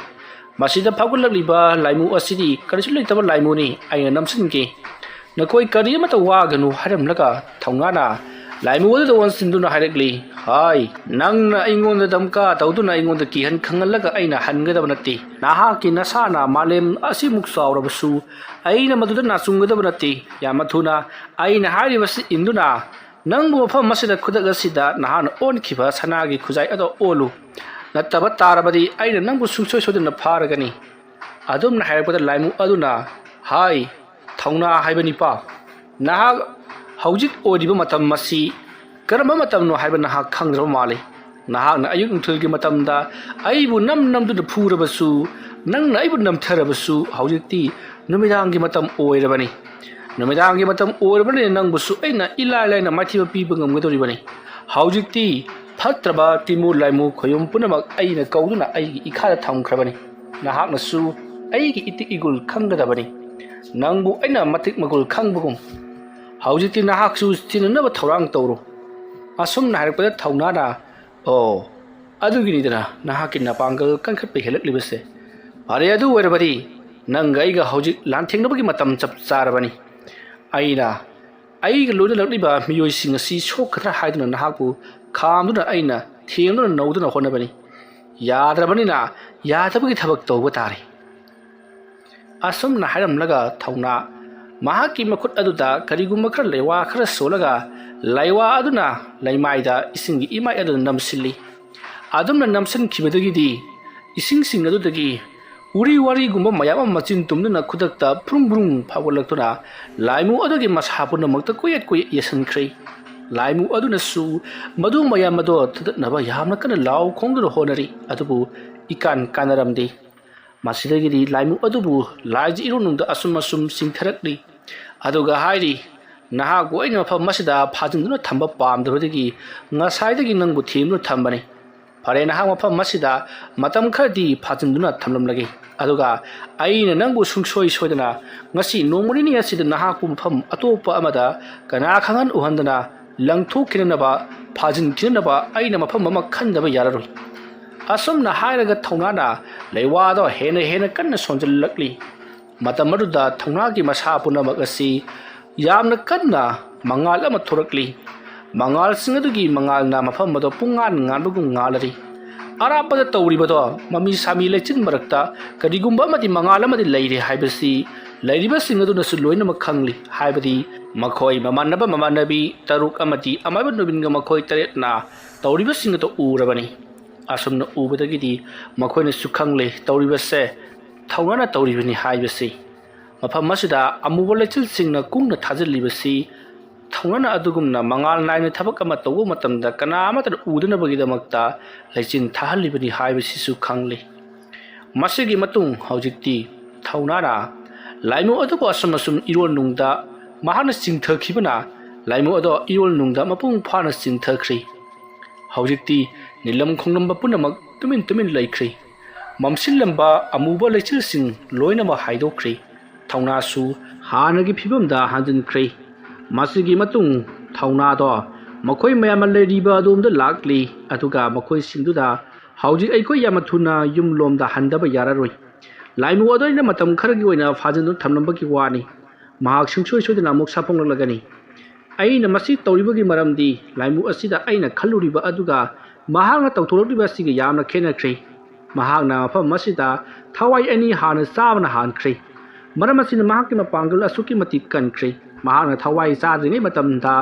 ꯃꯁꯤꯗ ꯐꯥꯎꯒꯠꯂꯛꯂꯤꯕ ꯂꯥꯏꯃꯨ ꯑꯁꯤꯗꯤ ꯀꯔꯤꯁꯨ ꯂꯩꯇꯕ ꯂꯥꯏꯃꯨꯅꯤ, ꯑꯩꯅ ꯅꯝꯁꯤꯟꯒꯦ꯫ ꯅꯈꯣꯏ ꯀꯔꯤ ꯑꯃꯠꯇ ꯋꯥꯒꯅꯨ" ꯍꯥꯏꯔꯝꯂꯒ ꯊꯧꯅꯥꯅ ꯂꯥꯏꯃꯨ ꯑꯗꯨꯗ ꯑꯣꯟꯁꯤꯟꯗꯨꯅ ꯍꯥꯏꯔꯛꯂꯤ, "ꯍꯥꯏ, ꯅꯪꯅ ꯑꯩꯉꯣꯟꯗ ꯗꯝꯀꯥ ꯇꯧꯗꯨꯅ ꯑꯩꯉꯣꯟꯗ ꯀꯤꯍꯟ ꯈꯪꯍꯜꯂꯒ ꯑꯩꯅ ꯍꯟꯒꯗꯕ ꯅꯠꯇꯦ꯫ ꯅꯍꯥꯛꯀꯤ ꯅꯁꯥꯅ ꯃꯥꯂꯦꯝ ꯑꯁꯤꯃꯨꯛ ꯆꯥꯎꯔꯕꯁꯨ ꯑꯩꯅ ꯃꯗꯨꯗ ꯅꯥꯆꯨꯡꯒꯗꯕ ꯅꯠꯇꯦ꯫ ꯌꯥꯝꯅ ꯊꯨꯅ ꯑꯩꯅ ꯍꯥꯏꯔꯤꯕꯁꯤ ꯏꯟꯗꯨꯅ ꯅꯪꯕꯨ ꯃꯐꯝ ꯑꯁꯤꯗ ꯈꯨꯗꯛ ꯑꯁꯤꯗ ꯅꯍꯥꯛꯅ ꯑꯣꯟꯈꯤꯕ ꯁꯅꯥꯒꯤ ꯈꯨꯖꯥꯏ ꯑꯗꯣ ꯑꯣꯜꯂꯨ꯫ ꯅꯠꯇꯕ ꯇꯥꯔꯕꯗꯤ ꯑꯩꯅ ꯅꯪꯕꯨ ꯁꯨꯡꯁꯣꯏ ꯁꯣꯏꯗꯅ ꯐꯥꯔꯒꯅꯤ"꯫ ꯑꯗꯨꯝꯅ ꯍꯥꯏꯔꯛꯄꯗ ꯂꯥꯏꯃꯨ ꯑꯗꯨꯅ, "ꯍꯥꯏ, ꯊꯧꯅꯥ ꯍꯥꯏꯕ ꯅꯤꯄꯥ, ꯅꯍꯥꯛ ꯍꯧꯖꯤꯛ ꯑꯣꯏꯔꯤꯕ ꯃꯇꯝ ꯑꯁꯤ ꯀꯔꯝꯕ ꯃꯇꯝꯅꯣ ꯍꯥꯏꯕ ꯅꯍꯥꯛ ꯈꯪꯗ꯭ꯔꯕ ꯃꯥꯜꯂꯤ꯫ ꯅꯍꯥꯛꯅ ꯑꯌꯨꯛ ꯅꯨꯡꯊꯤꯜꯒꯤ ꯃꯇꯝꯗ ꯑꯩꯕꯨ ꯅꯝ ꯅꯝꯗꯨꯅ ꯐꯨꯔꯕꯁꯨ, ꯅꯪꯅ ꯑꯩꯕꯨ ꯅꯝꯊꯔꯕꯁꯨ, ꯍꯧꯖꯤꯛꯇꯤ ꯅꯨꯃꯤꯗꯥꯡꯒꯤ ꯃꯇꯝ ꯑꯣꯏꯔꯕꯅꯤ꯫ ꯅꯨꯃꯤꯗꯥꯡꯒꯤ ꯃꯇꯝ ꯑꯣꯏꯔꯕꯅꯤꯅ ꯅꯪꯕꯨꯁꯨ ꯑꯩꯅ ꯏꯂꯥꯏ ꯂꯥꯏꯅ ꯃꯥꯏꯊꯤꯕ ꯄꯤꯕ ꯉꯝꯒꯗꯧꯔꯤꯕꯅꯤ꯫ ꯍꯧꯖꯤꯛꯇꯤ ꯐꯠꯇ꯭ꯔꯕ ꯇꯤꯃꯨ ꯂꯥꯏꯃꯨ ꯈꯣꯌꯨꯝ ꯄꯨꯝꯅꯃꯛ ꯑꯩꯅ ꯀꯧꯗꯨꯅ ꯑꯩꯒꯤ ꯏꯈꯥꯗ ꯊꯝꯈ꯭ꯔꯕꯅꯤ꯫ ꯅꯍꯥꯛꯅꯁꯨ ꯑꯩꯒꯤ ꯏꯇꯤꯛ ꯏꯒꯨꯜ ꯈꯪꯒꯗꯕꯅꯤ꯫ ꯅꯪꯕꯨ ꯑꯩꯅ ꯃꯇꯤꯛ ꯃꯒꯨꯜ ꯈꯪꯕꯒꯨꯝ, ꯍꯧꯖꯤꯛꯇꯤ ꯅꯍꯥꯛꯁꯨ ꯆꯤꯟꯅꯅꯕ ꯊꯧꯔꯥꯡ ꯇꯧꯔꯨ꯫ ꯑꯁꯨꯝꯅ ꯍꯥꯏꯔꯛꯄꯗ ꯊꯧꯅꯥꯅ, "ꯑꯣ, ꯑꯗꯨꯒꯤꯅꯤꯗꯅ ꯅꯍꯥꯛꯀꯤ ꯅꯄꯥꯡꯒꯜ ꯀꯟꯈꯠꯄ ꯍꯦꯜꯂꯛꯂꯤꯕꯁꯦ꯫ ꯐꯔꯦ, ꯑꯗꯨ ꯑꯣꯏꯔꯕꯗꯤ ꯅꯪꯒ ꯑꯩꯒ ꯍꯧꯖꯤꯛ ꯂꯥꯟꯊꯦꯡꯅꯕꯒꯤ ꯃꯇꯝ ꯆꯞ ꯆꯥꯔꯕꯅꯤ꯫ ꯑꯩꯅ ꯑꯩꯒ ꯂꯣꯏꯅꯔꯛꯂꯤꯕ ꯃꯤꯑꯣꯏꯁꯤꯡ ꯑꯁꯤ ꯁꯣꯛꯀꯗ꯭ꯔꯥ ꯍꯥꯏꯗꯨꯅ ꯅꯍꯥꯛꯄꯨ ꯈꯥꯝꯗꯨꯅ ꯑꯩꯅ ꯊꯦꯝꯗꯨꯅ ꯅꯧꯗꯨꯅ ꯍꯣꯠꯅꯕꯅꯤ꯫ ꯌꯥꯗ꯭ꯔꯕꯅꯤꯅ ꯌꯥꯗꯕꯒꯤ ꯊꯕꯛ ꯇꯧꯕ ꯇꯥꯔꯦ"꯫ ꯑꯁꯨꯝꯅ ꯍꯥꯏꯔꯝꯂꯒ ꯊꯧꯅꯥ ꯃꯍꯥꯛꯀꯤ ꯃꯈꯨꯠ ꯑꯗꯨꯗ ꯀꯔꯤꯒꯨꯝꯕ ꯈꯔ ꯂꯩꯋꯥ ꯈꯔ ꯁꯣꯜꯂꯒ ꯂꯩꯋꯥ ꯑꯗꯨꯅ ꯂꯩꯃꯥꯏꯗ ꯏꯁꯤꯡꯒꯤ ꯏꯃꯥꯏ ꯑꯗꯨꯗ ꯅꯝꯁꯤꯜꯂꯤ꯫ ꯑꯗꯨꯝꯅ ꯅꯝꯁꯤꯟꯈꯤꯕꯗꯒꯤꯗꯤ ꯏꯁꯤꯡꯁꯤꯡ ꯑꯗꯨꯗꯒꯤ ꯎꯔꯤ ꯋꯥꯔꯤꯒꯨꯝꯕ ꯃꯌꯥꯝ ꯑꯃ ꯃꯆꯤꯟ ꯇꯨꯝꯗꯨꯅ ꯈꯨꯗꯛꯇ ꯐ꯭ꯔꯨꯡ ꯐ꯭ꯔꯨꯡ ꯐꯥꯎꯒꯠꯂꯛꯇꯨꯅ ꯂꯥꯏꯃꯨ ꯑꯗꯨꯒꯤ ꯃꯁꯥ ꯄꯨꯝꯅꯃꯛꯇ ꯀꯣꯏꯌꯦꯠ ꯀꯣꯏꯌꯦꯠ ꯌꯦꯁꯤꯟꯈ꯭ꯔꯦ꯫ ꯂꯥꯏꯃꯨ ꯑꯗꯨꯅꯁꯨ ꯃꯗꯨ ꯃꯌꯥꯝ ꯑꯗꯣ ꯊꯨꯗꯠꯅꯕ ꯌꯥꯝꯅ ꯀꯟꯅ ꯂꯥꯎ ꯈꯣꯡꯗꯨꯅ ꯍꯣꯠꯅꯔꯤ, ꯑꯗꯨꯕꯨ ꯏꯀꯥꯟ ꯀꯥꯟꯅꯔꯝꯗꯦ꯫ ꯃꯁꯤꯗꯒꯤꯗꯤ ꯂꯥꯏꯃꯨ ꯑꯗꯨꯕꯨ ꯂꯥꯏꯖ ꯏꯔꯣꯅꯨꯡꯗ ꯑꯁꯨꯝ ꯑꯁꯨꯝ ꯆꯤꯡꯊꯔꯛꯂꯤ꯫ ꯑꯗꯨꯒ ꯍꯥꯏꯔꯤ, "ꯅꯍꯥꯛꯄꯨ ꯑꯩꯅ ꯃꯐꯝ ꯑꯁꯤꯗ ꯐꯥꯖꯤꯟꯗꯨꯅ ꯊꯝꯕ ꯄꯥꯝꯗꯕꯗꯒꯤ ꯉꯁꯥꯏꯗꯒꯤ ꯅꯪꯕꯨ ꯊꯦꯝꯗꯨꯅ ꯊꯝꯕꯅꯤ꯫ ꯐꯔꯦ, ꯅꯍꯥꯛ ꯃꯐꯝ ꯑꯁꯤꯗ ꯃꯇꯝ ꯈꯔꯗꯤ ꯐꯥꯖꯤꯟꯗꯨꯅ ꯊꯝꯂꯝꯂꯒꯦ꯫ ꯑꯗꯨꯒ ꯑꯩꯅ ꯅꯪꯕꯨ ꯁꯨꯡꯁꯣꯏ ꯁꯣꯏꯗꯅ ꯉꯁꯤ ꯅꯣꯡꯃ ꯅꯤꯅꯤ ꯑꯁꯤꯗ ꯅꯍꯥꯛꯄꯨ ꯃꯐꯝ ꯑꯇꯣꯞꯄ ꯑꯃꯗ ꯀꯅꯥ ꯈꯪꯍꯟ ꯎꯍꯟꯗꯅ ꯂꯪꯊꯣꯛꯈꯤꯅꯅꯕ, ꯐꯥꯖꯤꯟꯈꯤꯅꯅꯕ ꯑꯩꯅ ꯃꯐꯝ ꯑꯃ ꯈꯟꯗꯕ ꯌꯥꯔꯔꯣꯏ"꯫ ꯑꯁꯨꯝꯅ ꯍꯥꯏꯔꯒ ꯊꯧꯅꯥꯅ ꯂꯩꯋꯥꯗꯣ ꯍꯦꯟꯅ ꯍꯦꯟꯅ ꯀꯟꯅ ꯁꯣꯟꯖꯜꯂꯛꯂꯤ꯫ ꯃꯇꯝ ꯑꯗꯨꯗ ꯊꯧꯅꯥꯒꯤ ꯃꯁꯥ ꯄꯨꯝꯅꯃꯛ ꯑꯁꯤ ꯌꯥꯝꯅ ꯀꯟꯅ ꯃꯉꯥꯜ ꯑꯃ ꯊꯣꯔꯛꯂꯤ꯫ ꯃꯉꯥꯜꯁꯤꯡ ꯑꯗꯨꯒꯤ ꯃꯉꯥꯜꯅ ꯃꯐꯝ ꯑꯗꯨ ꯄꯨꯡꯉꯥꯟ ꯉꯥꯟꯕꯒꯨꯝ ꯉꯥꯜꯂꯔꯤ꯫ ꯑꯔꯥꯞꯄꯗ ꯇꯧꯔꯤꯕꯗꯣ ꯃꯃꯤ ꯁꯥꯃꯤ ꯂꯩꯆꯤꯟ ꯃꯔꯛꯇ ꯀꯔꯤꯒꯨꯝꯕ ꯑꯃꯗꯤ ꯃꯉꯥꯜ ꯑꯃꯗꯤ ꯂꯩꯔꯦ ꯍꯥꯏꯕꯁꯤ ꯂꯩꯔꯤꯕꯁꯤꯡ ꯑꯗꯨꯅꯁꯨ ꯂꯣꯏꯅꯃꯛ ꯈꯪꯂꯤ꯫ ꯍꯥꯏꯕꯗꯤ ꯃꯈꯣꯏ ꯃꯃꯥꯟꯅꯕ ꯃꯃꯥꯟꯅꯕꯤ ꯇꯔꯨꯛ ꯑꯃꯗꯤ ꯑꯃꯥꯏꯕ ꯅꯨꯕꯤꯟꯒ ꯃꯈꯣꯏ ꯇꯔꯦꯠꯅ ꯇꯧꯔꯤꯕꯁꯤꯡ ꯑꯗꯨ ꯎꯔꯕꯅꯤ꯫ ꯑꯁꯨꯝꯅ ꯎꯕꯗꯒꯤꯗꯤ ꯃꯈꯣꯏꯅꯁꯨ ꯈꯪꯂꯦ ꯇꯧꯔꯤꯕꯁꯦ ꯊꯧꯅꯥꯅ ꯇꯧꯔꯤꯕꯅꯤ ꯍꯥꯏꯕꯁꯤ꯫ ꯃꯐꯝ ꯑꯁꯤꯗ ꯑꯃꯨꯕ ꯂꯩꯆꯤꯜꯁꯤꯡꯅ ꯀꯨꯡꯅ ꯊꯥꯖꯤꯜꯂꯤꯕꯁꯤ ꯊꯧꯅꯥꯅ ꯑꯗꯨꯒꯨꯝꯅ ꯃꯉꯥꯜ ꯅꯥꯏꯅ ꯊꯕꯛ ꯑꯃ ꯇꯧꯕ ꯃꯇꯝꯗ ꯀꯅꯥ ꯑꯃꯠꯇꯅ ꯎꯗꯅꯕꯒꯤꯗꯃꯛꯇ ꯂꯩꯆꯤꯟ ꯊꯥꯍꯜꯂꯤꯕꯅꯤ ꯍꯥꯏꯕꯁꯤꯁꯨ ꯈꯪꯂꯤ꯫ ꯃꯁꯤꯒꯤ ꯃꯇꯨꯡ ꯍꯧꯖꯤꯛꯇꯤ ꯊꯧꯅꯥꯅ ꯂꯥꯏꯃꯨ ꯑꯗꯨꯕꯨ ꯑꯁꯨꯝ ꯑꯁꯨꯝ ꯏꯔꯣꯟ ꯅꯨꯡꯗ ꯃꯍꯥꯛꯅ ꯆꯤꯡꯊꯈꯤꯕꯅ ꯂꯥꯏꯃꯨ ꯑꯗꯣ ꯏꯔꯣꯜ ꯅꯨꯡꯗ ꯃꯄꯨꯡ ꯐꯥꯅ ꯆꯤꯡꯊꯈ꯭ꯔꯤ꯫ ꯍꯧꯖꯤꯛꯇꯤ ꯅꯤꯂꯝ ꯈꯣꯡꯂꯝꯕ ꯄꯨꯝꯅꯃꯛ ꯇꯨꯃꯤꯟ ꯇꯨꯃꯤꯟ ꯂꯩꯈ꯭ꯔꯤ꯫ ꯃꯝꯁꯤꯜꯂꯝꯕ ꯑꯃꯨꯕ ꯂꯩꯆꯤꯜꯁꯤꯡ ꯂꯣꯏꯅꯃꯛ ꯍꯥꯏꯗꯣꯛꯈ꯭ꯔꯤ꯫ ꯊꯧꯅꯥꯁꯨ ꯍꯥꯟꯅꯒꯤ ꯐꯤꯕꯝꯗ ꯍꯟꯖꯤꯟꯈ꯭ꯔꯤ꯫ ꯃꯁꯤꯒꯤ ꯃꯇꯨꯡ ꯊꯧꯅꯥꯗꯣ ꯃꯈꯣꯏ ꯃꯌꯥꯝ ꯂꯩꯔꯤꯕ ꯑꯗꯣꯝꯗ ꯂꯥꯛꯂꯤ꯫ ꯑꯗꯨꯒ ꯃꯈꯣꯏꯁꯤꯡꯗꯨꯗ, "ꯍꯧꯖꯤꯛ ꯑꯩꯈꯣꯏ ꯌꯥꯝꯅ ꯊꯨꯅ ꯌꯨꯝ ꯂꯣꯝꯗ ꯍꯟꯗꯕ ꯌꯥꯔꯔꯣꯏ꯫ ꯂꯥꯏꯃꯨ ꯑꯗꯣ ꯑꯩꯅ ꯃꯇꯝ ꯈꯔꯒꯤ ꯑꯣꯏꯅ ꯐꯥꯖꯤꯟꯗꯨꯅ ꯊꯝꯂꯝꯕꯒꯤ ꯋꯥꯅꯤ꯫ ꯃꯍꯥꯛ ꯁꯨꯡꯁꯣꯏ ꯁꯣꯏꯗꯅ ꯑꯃꯨꯛ ꯁꯥꯐꯣꯡꯂꯛꯂꯒꯅꯤ꯫" ꯑꯩꯅ ꯃꯁꯤ ꯇꯧꯔꯤꯕꯒꯤ ꯃꯔꯝꯗꯤ ꯂꯥꯏꯃꯨ ꯑꯁꯤꯗ ꯑꯩꯅ ꯈꯜꯂꯨꯔꯤꯕ ꯑꯗꯨꯒ ꯃꯍꯥꯛꯅ ꯇꯧꯊꯣꯔꯛꯂꯤꯕ ꯑꯁꯤꯒ ꯌꯥꯝꯅ ꯈꯦꯠꯅꯈ꯭ꯔꯦ꯫ ꯃꯍꯥꯛꯅ ꯃꯐꯝ ꯑꯁꯤꯗ ꯊꯋꯥꯏ ꯑꯅꯤ ꯍꯥꯟꯅ ꯆꯥꯕꯅ ꯍꯥꯟꯈ꯭ꯔꯦ꯫ ꯃꯔꯝ ꯑꯁꯤꯅ ꯃꯍꯥꯛꯀꯤ ꯃꯄꯥꯡꯒꯜ ꯑꯁꯨꯛꯀꯤ ꯃꯇꯤꯛ ꯀꯟꯈ꯭ꯔꯦ꯫ ꯃꯍꯥꯛꯅ ꯊꯋꯥꯏ ꯆꯥꯗ꯭ꯔꯤꯉꯩ ꯃꯇꯝꯗ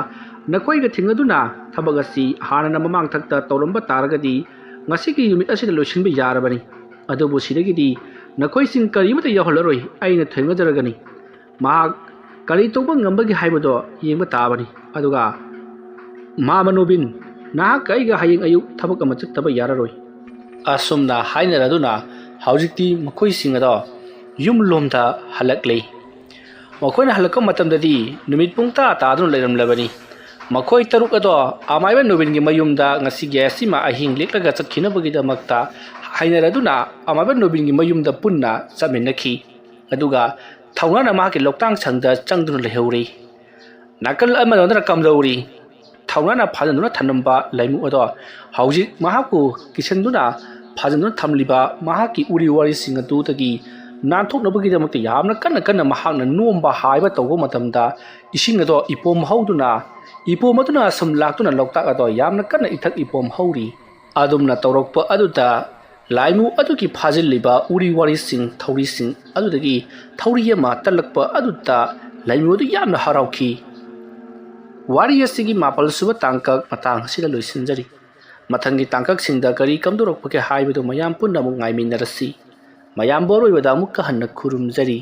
ꯅꯈꯣꯏꯒ ꯊꯦꯡꯅꯗꯨꯅ ꯊꯕꯛ ꯑꯁꯤ ꯍꯥꯟꯅꯅ ꯃꯃꯥꯡꯊꯛꯇ ꯇꯧꯔꯝꯕ ꯇꯥꯔꯒꯗꯤ ꯉꯁꯤꯒꯤ ꯅꯨꯃꯤꯠ ꯑꯁꯤꯗ ꯂꯣꯏꯁꯤꯟꯕ ꯌꯥꯔꯕꯅꯤ꯫ ꯑꯗꯨꯕꯨ ꯁꯤꯗꯒꯤꯗꯤ ꯅꯈꯣꯏꯁꯤꯡ ꯀꯔꯤꯃꯠꯇ ꯌꯥꯎꯍꯜꯂꯔꯣꯏ꯫ ꯑꯩꯅ ꯊꯦꯡꯅꯖꯔꯒꯅꯤ꯫ ꯃꯍꯥꯛ ꯀꯔꯤ ꯇꯧꯕ ꯉꯝꯕꯒꯦ ꯍꯥꯏꯕꯗꯣ ꯌꯦꯡꯕ ꯇꯥꯕꯅꯤ꯫ ꯑꯗꯨꯒ, ꯃꯥꯃ ꯅꯣꯕꯤꯟ, ꯅꯍꯥꯛꯀ ꯑꯩꯒ ꯍꯌꯦꯡ ꯑꯌꯨꯛ ꯊꯕꯛ ꯑꯃ ꯆꯠꯇꯕ ꯌꯥꯔꯔꯣꯏ꯫ ꯑꯁꯨꯝꯅ ꯍꯥꯏꯅꯔꯗꯨꯅ ꯍꯧꯖꯤꯛꯇꯤ ꯃꯈꯣꯏꯁꯤꯡ ꯑꯗꯣ ꯌꯨꯝꯂꯣꯝꯗ ꯍꯜꯂꯛꯂꯤ꯫ ꯃꯈꯣꯏꯅ ꯍꯜꯂꯛꯄ ꯃꯇꯝꯗꯗꯤ ꯅꯨꯃꯤꯠ ꯄꯨꯡ ꯇꯔꯥ ꯇꯥꯗꯨꯅ ꯂꯩꯔꯝꯂꯕꯅꯤ꯫ ꯃꯈꯣꯏ ꯇꯔꯨꯛ ꯑꯗꯣ ꯑꯃꯥꯏꯕ ꯅꯣꯕꯤꯟꯒꯤ ꯃꯌꯨꯝꯗ ꯉꯁꯤꯒꯤ ꯑꯁꯤꯃ ꯑꯍꯤꯡ ꯂꯦꯛꯂꯒ ꯆꯠꯈꯤꯅꯕꯒꯤꯗꯃꯛꯇ ꯍꯥꯏꯅꯔꯗꯨꯅ ꯑꯃꯥꯏꯕ ꯅꯣꯕꯤꯟꯒꯤ ꯃꯌꯨꯝꯗ ꯄꯨꯟꯅ ꯆꯠꯃꯤꯟꯅꯈꯤ꯫ ꯑꯗꯨꯒ ꯊꯧꯅꯥꯅ ꯃꯍꯥꯛꯀꯤ ꯂꯣꯛꯇꯥꯛ ꯁꯪꯗ ꯆꯪꯗꯨꯅ ꯂꯩꯍꯧꯔꯤ꯫ ꯅꯥꯀꯜ ꯑꯃꯔꯣꯝꯗꯅ ꯀꯝꯗꯧꯔꯤ? ꯊꯧꯅꯥꯅ ꯐꯥꯖꯤꯟꯗꯨꯅ ꯊꯝꯂꯝꯕ ꯂꯩꯃꯨ ꯑꯗꯣ ꯍꯧꯖꯤꯛ ꯃꯍꯥꯛꯄꯨ ꯀꯤꯁꯟꯗꯨꯅ ꯐꯥꯖꯤꯟꯗꯨꯅ ꯊꯝꯂꯤꯕ ꯃꯍꯥꯛꯀꯤ ꯎꯔꯤ ꯋꯥꯔꯤꯁꯤꯡ ꯑꯗꯨꯗꯒꯤ ꯅꯥꯟꯊꯣꯛꯅꯕꯒꯤꯗꯃꯛꯇ ꯌꯥꯝꯅ ꯀꯟꯅ ꯀꯟꯅ ꯃꯍꯥꯛꯅ ꯅꯣꯝꯕ ꯍꯥꯏꯕ ꯇꯧꯕ ꯃꯇꯝꯗ ꯏꯁꯤꯡ ꯑꯗꯣ ꯏꯄꯣꯝ ꯍꯧꯗꯨꯅ, ꯏꯄꯣꯝ ꯑꯗꯨꯅ ꯁꯨꯝ ꯂꯥꯛꯇꯨꯅ ꯂꯣꯛꯇꯥꯛ ꯑꯗꯣ ꯌꯥꯝꯅ ꯀꯟꯅ ꯏꯊꯛ ꯏꯄꯣꯝ ꯍꯧꯔꯤ꯫ ꯑꯗꯨꯝꯅ ꯇꯧꯔꯛꯄ ꯑꯗꯨꯗ ꯂꯥꯏꯃꯨ ꯑꯗꯨꯒꯤ ꯐꯥꯖꯤꯜꯂꯤꯕ ꯎꯔꯤ ꯋꯥꯔꯤꯁꯤꯡ, ꯊꯧꯔꯤꯁꯤꯡ ꯑꯗꯨꯗꯒꯤ ꯊꯧꯔꯤ ꯑꯃ ꯇꯠꯂꯛꯄ ꯑꯗꯨꯗ ꯂꯥꯏꯃꯨ ꯑꯗꯨ ꯌꯥꯝꯅ ꯍꯔꯥꯎꯈꯤ꯫ ꯋꯥꯔꯤ ꯑꯁꯤꯒꯤ ꯃꯥꯄꯜ ꯁꯨꯕ ꯇꯥꯡꯀꯛ ꯃꯇꯥꯡ ꯑꯁꯤꯗ ꯂꯣꯏꯁꯤꯟꯖꯔꯤ꯫ ꯃꯊꯪꯒꯤ ꯇꯥꯡꯀꯛꯁꯤꯡꯗ ꯀꯔꯤ ꯀꯝꯗꯧꯔꯛꯄꯒꯦ ꯍꯥꯏꯕꯗꯨ ꯃꯌꯥꯝ ꯄꯨꯟꯅ ꯑꯃꯨꯛ ꯉꯥꯏꯃꯤꯟꯅꯔꯁꯤ꯫ ꯃꯌꯥꯝꯕꯨ ꯑꯔꯣꯏꯕꯗ ꯑꯃꯨꯛꯀ ꯍꯟꯅ ꯈꯨꯔꯨꯝꯖꯔꯤ꯫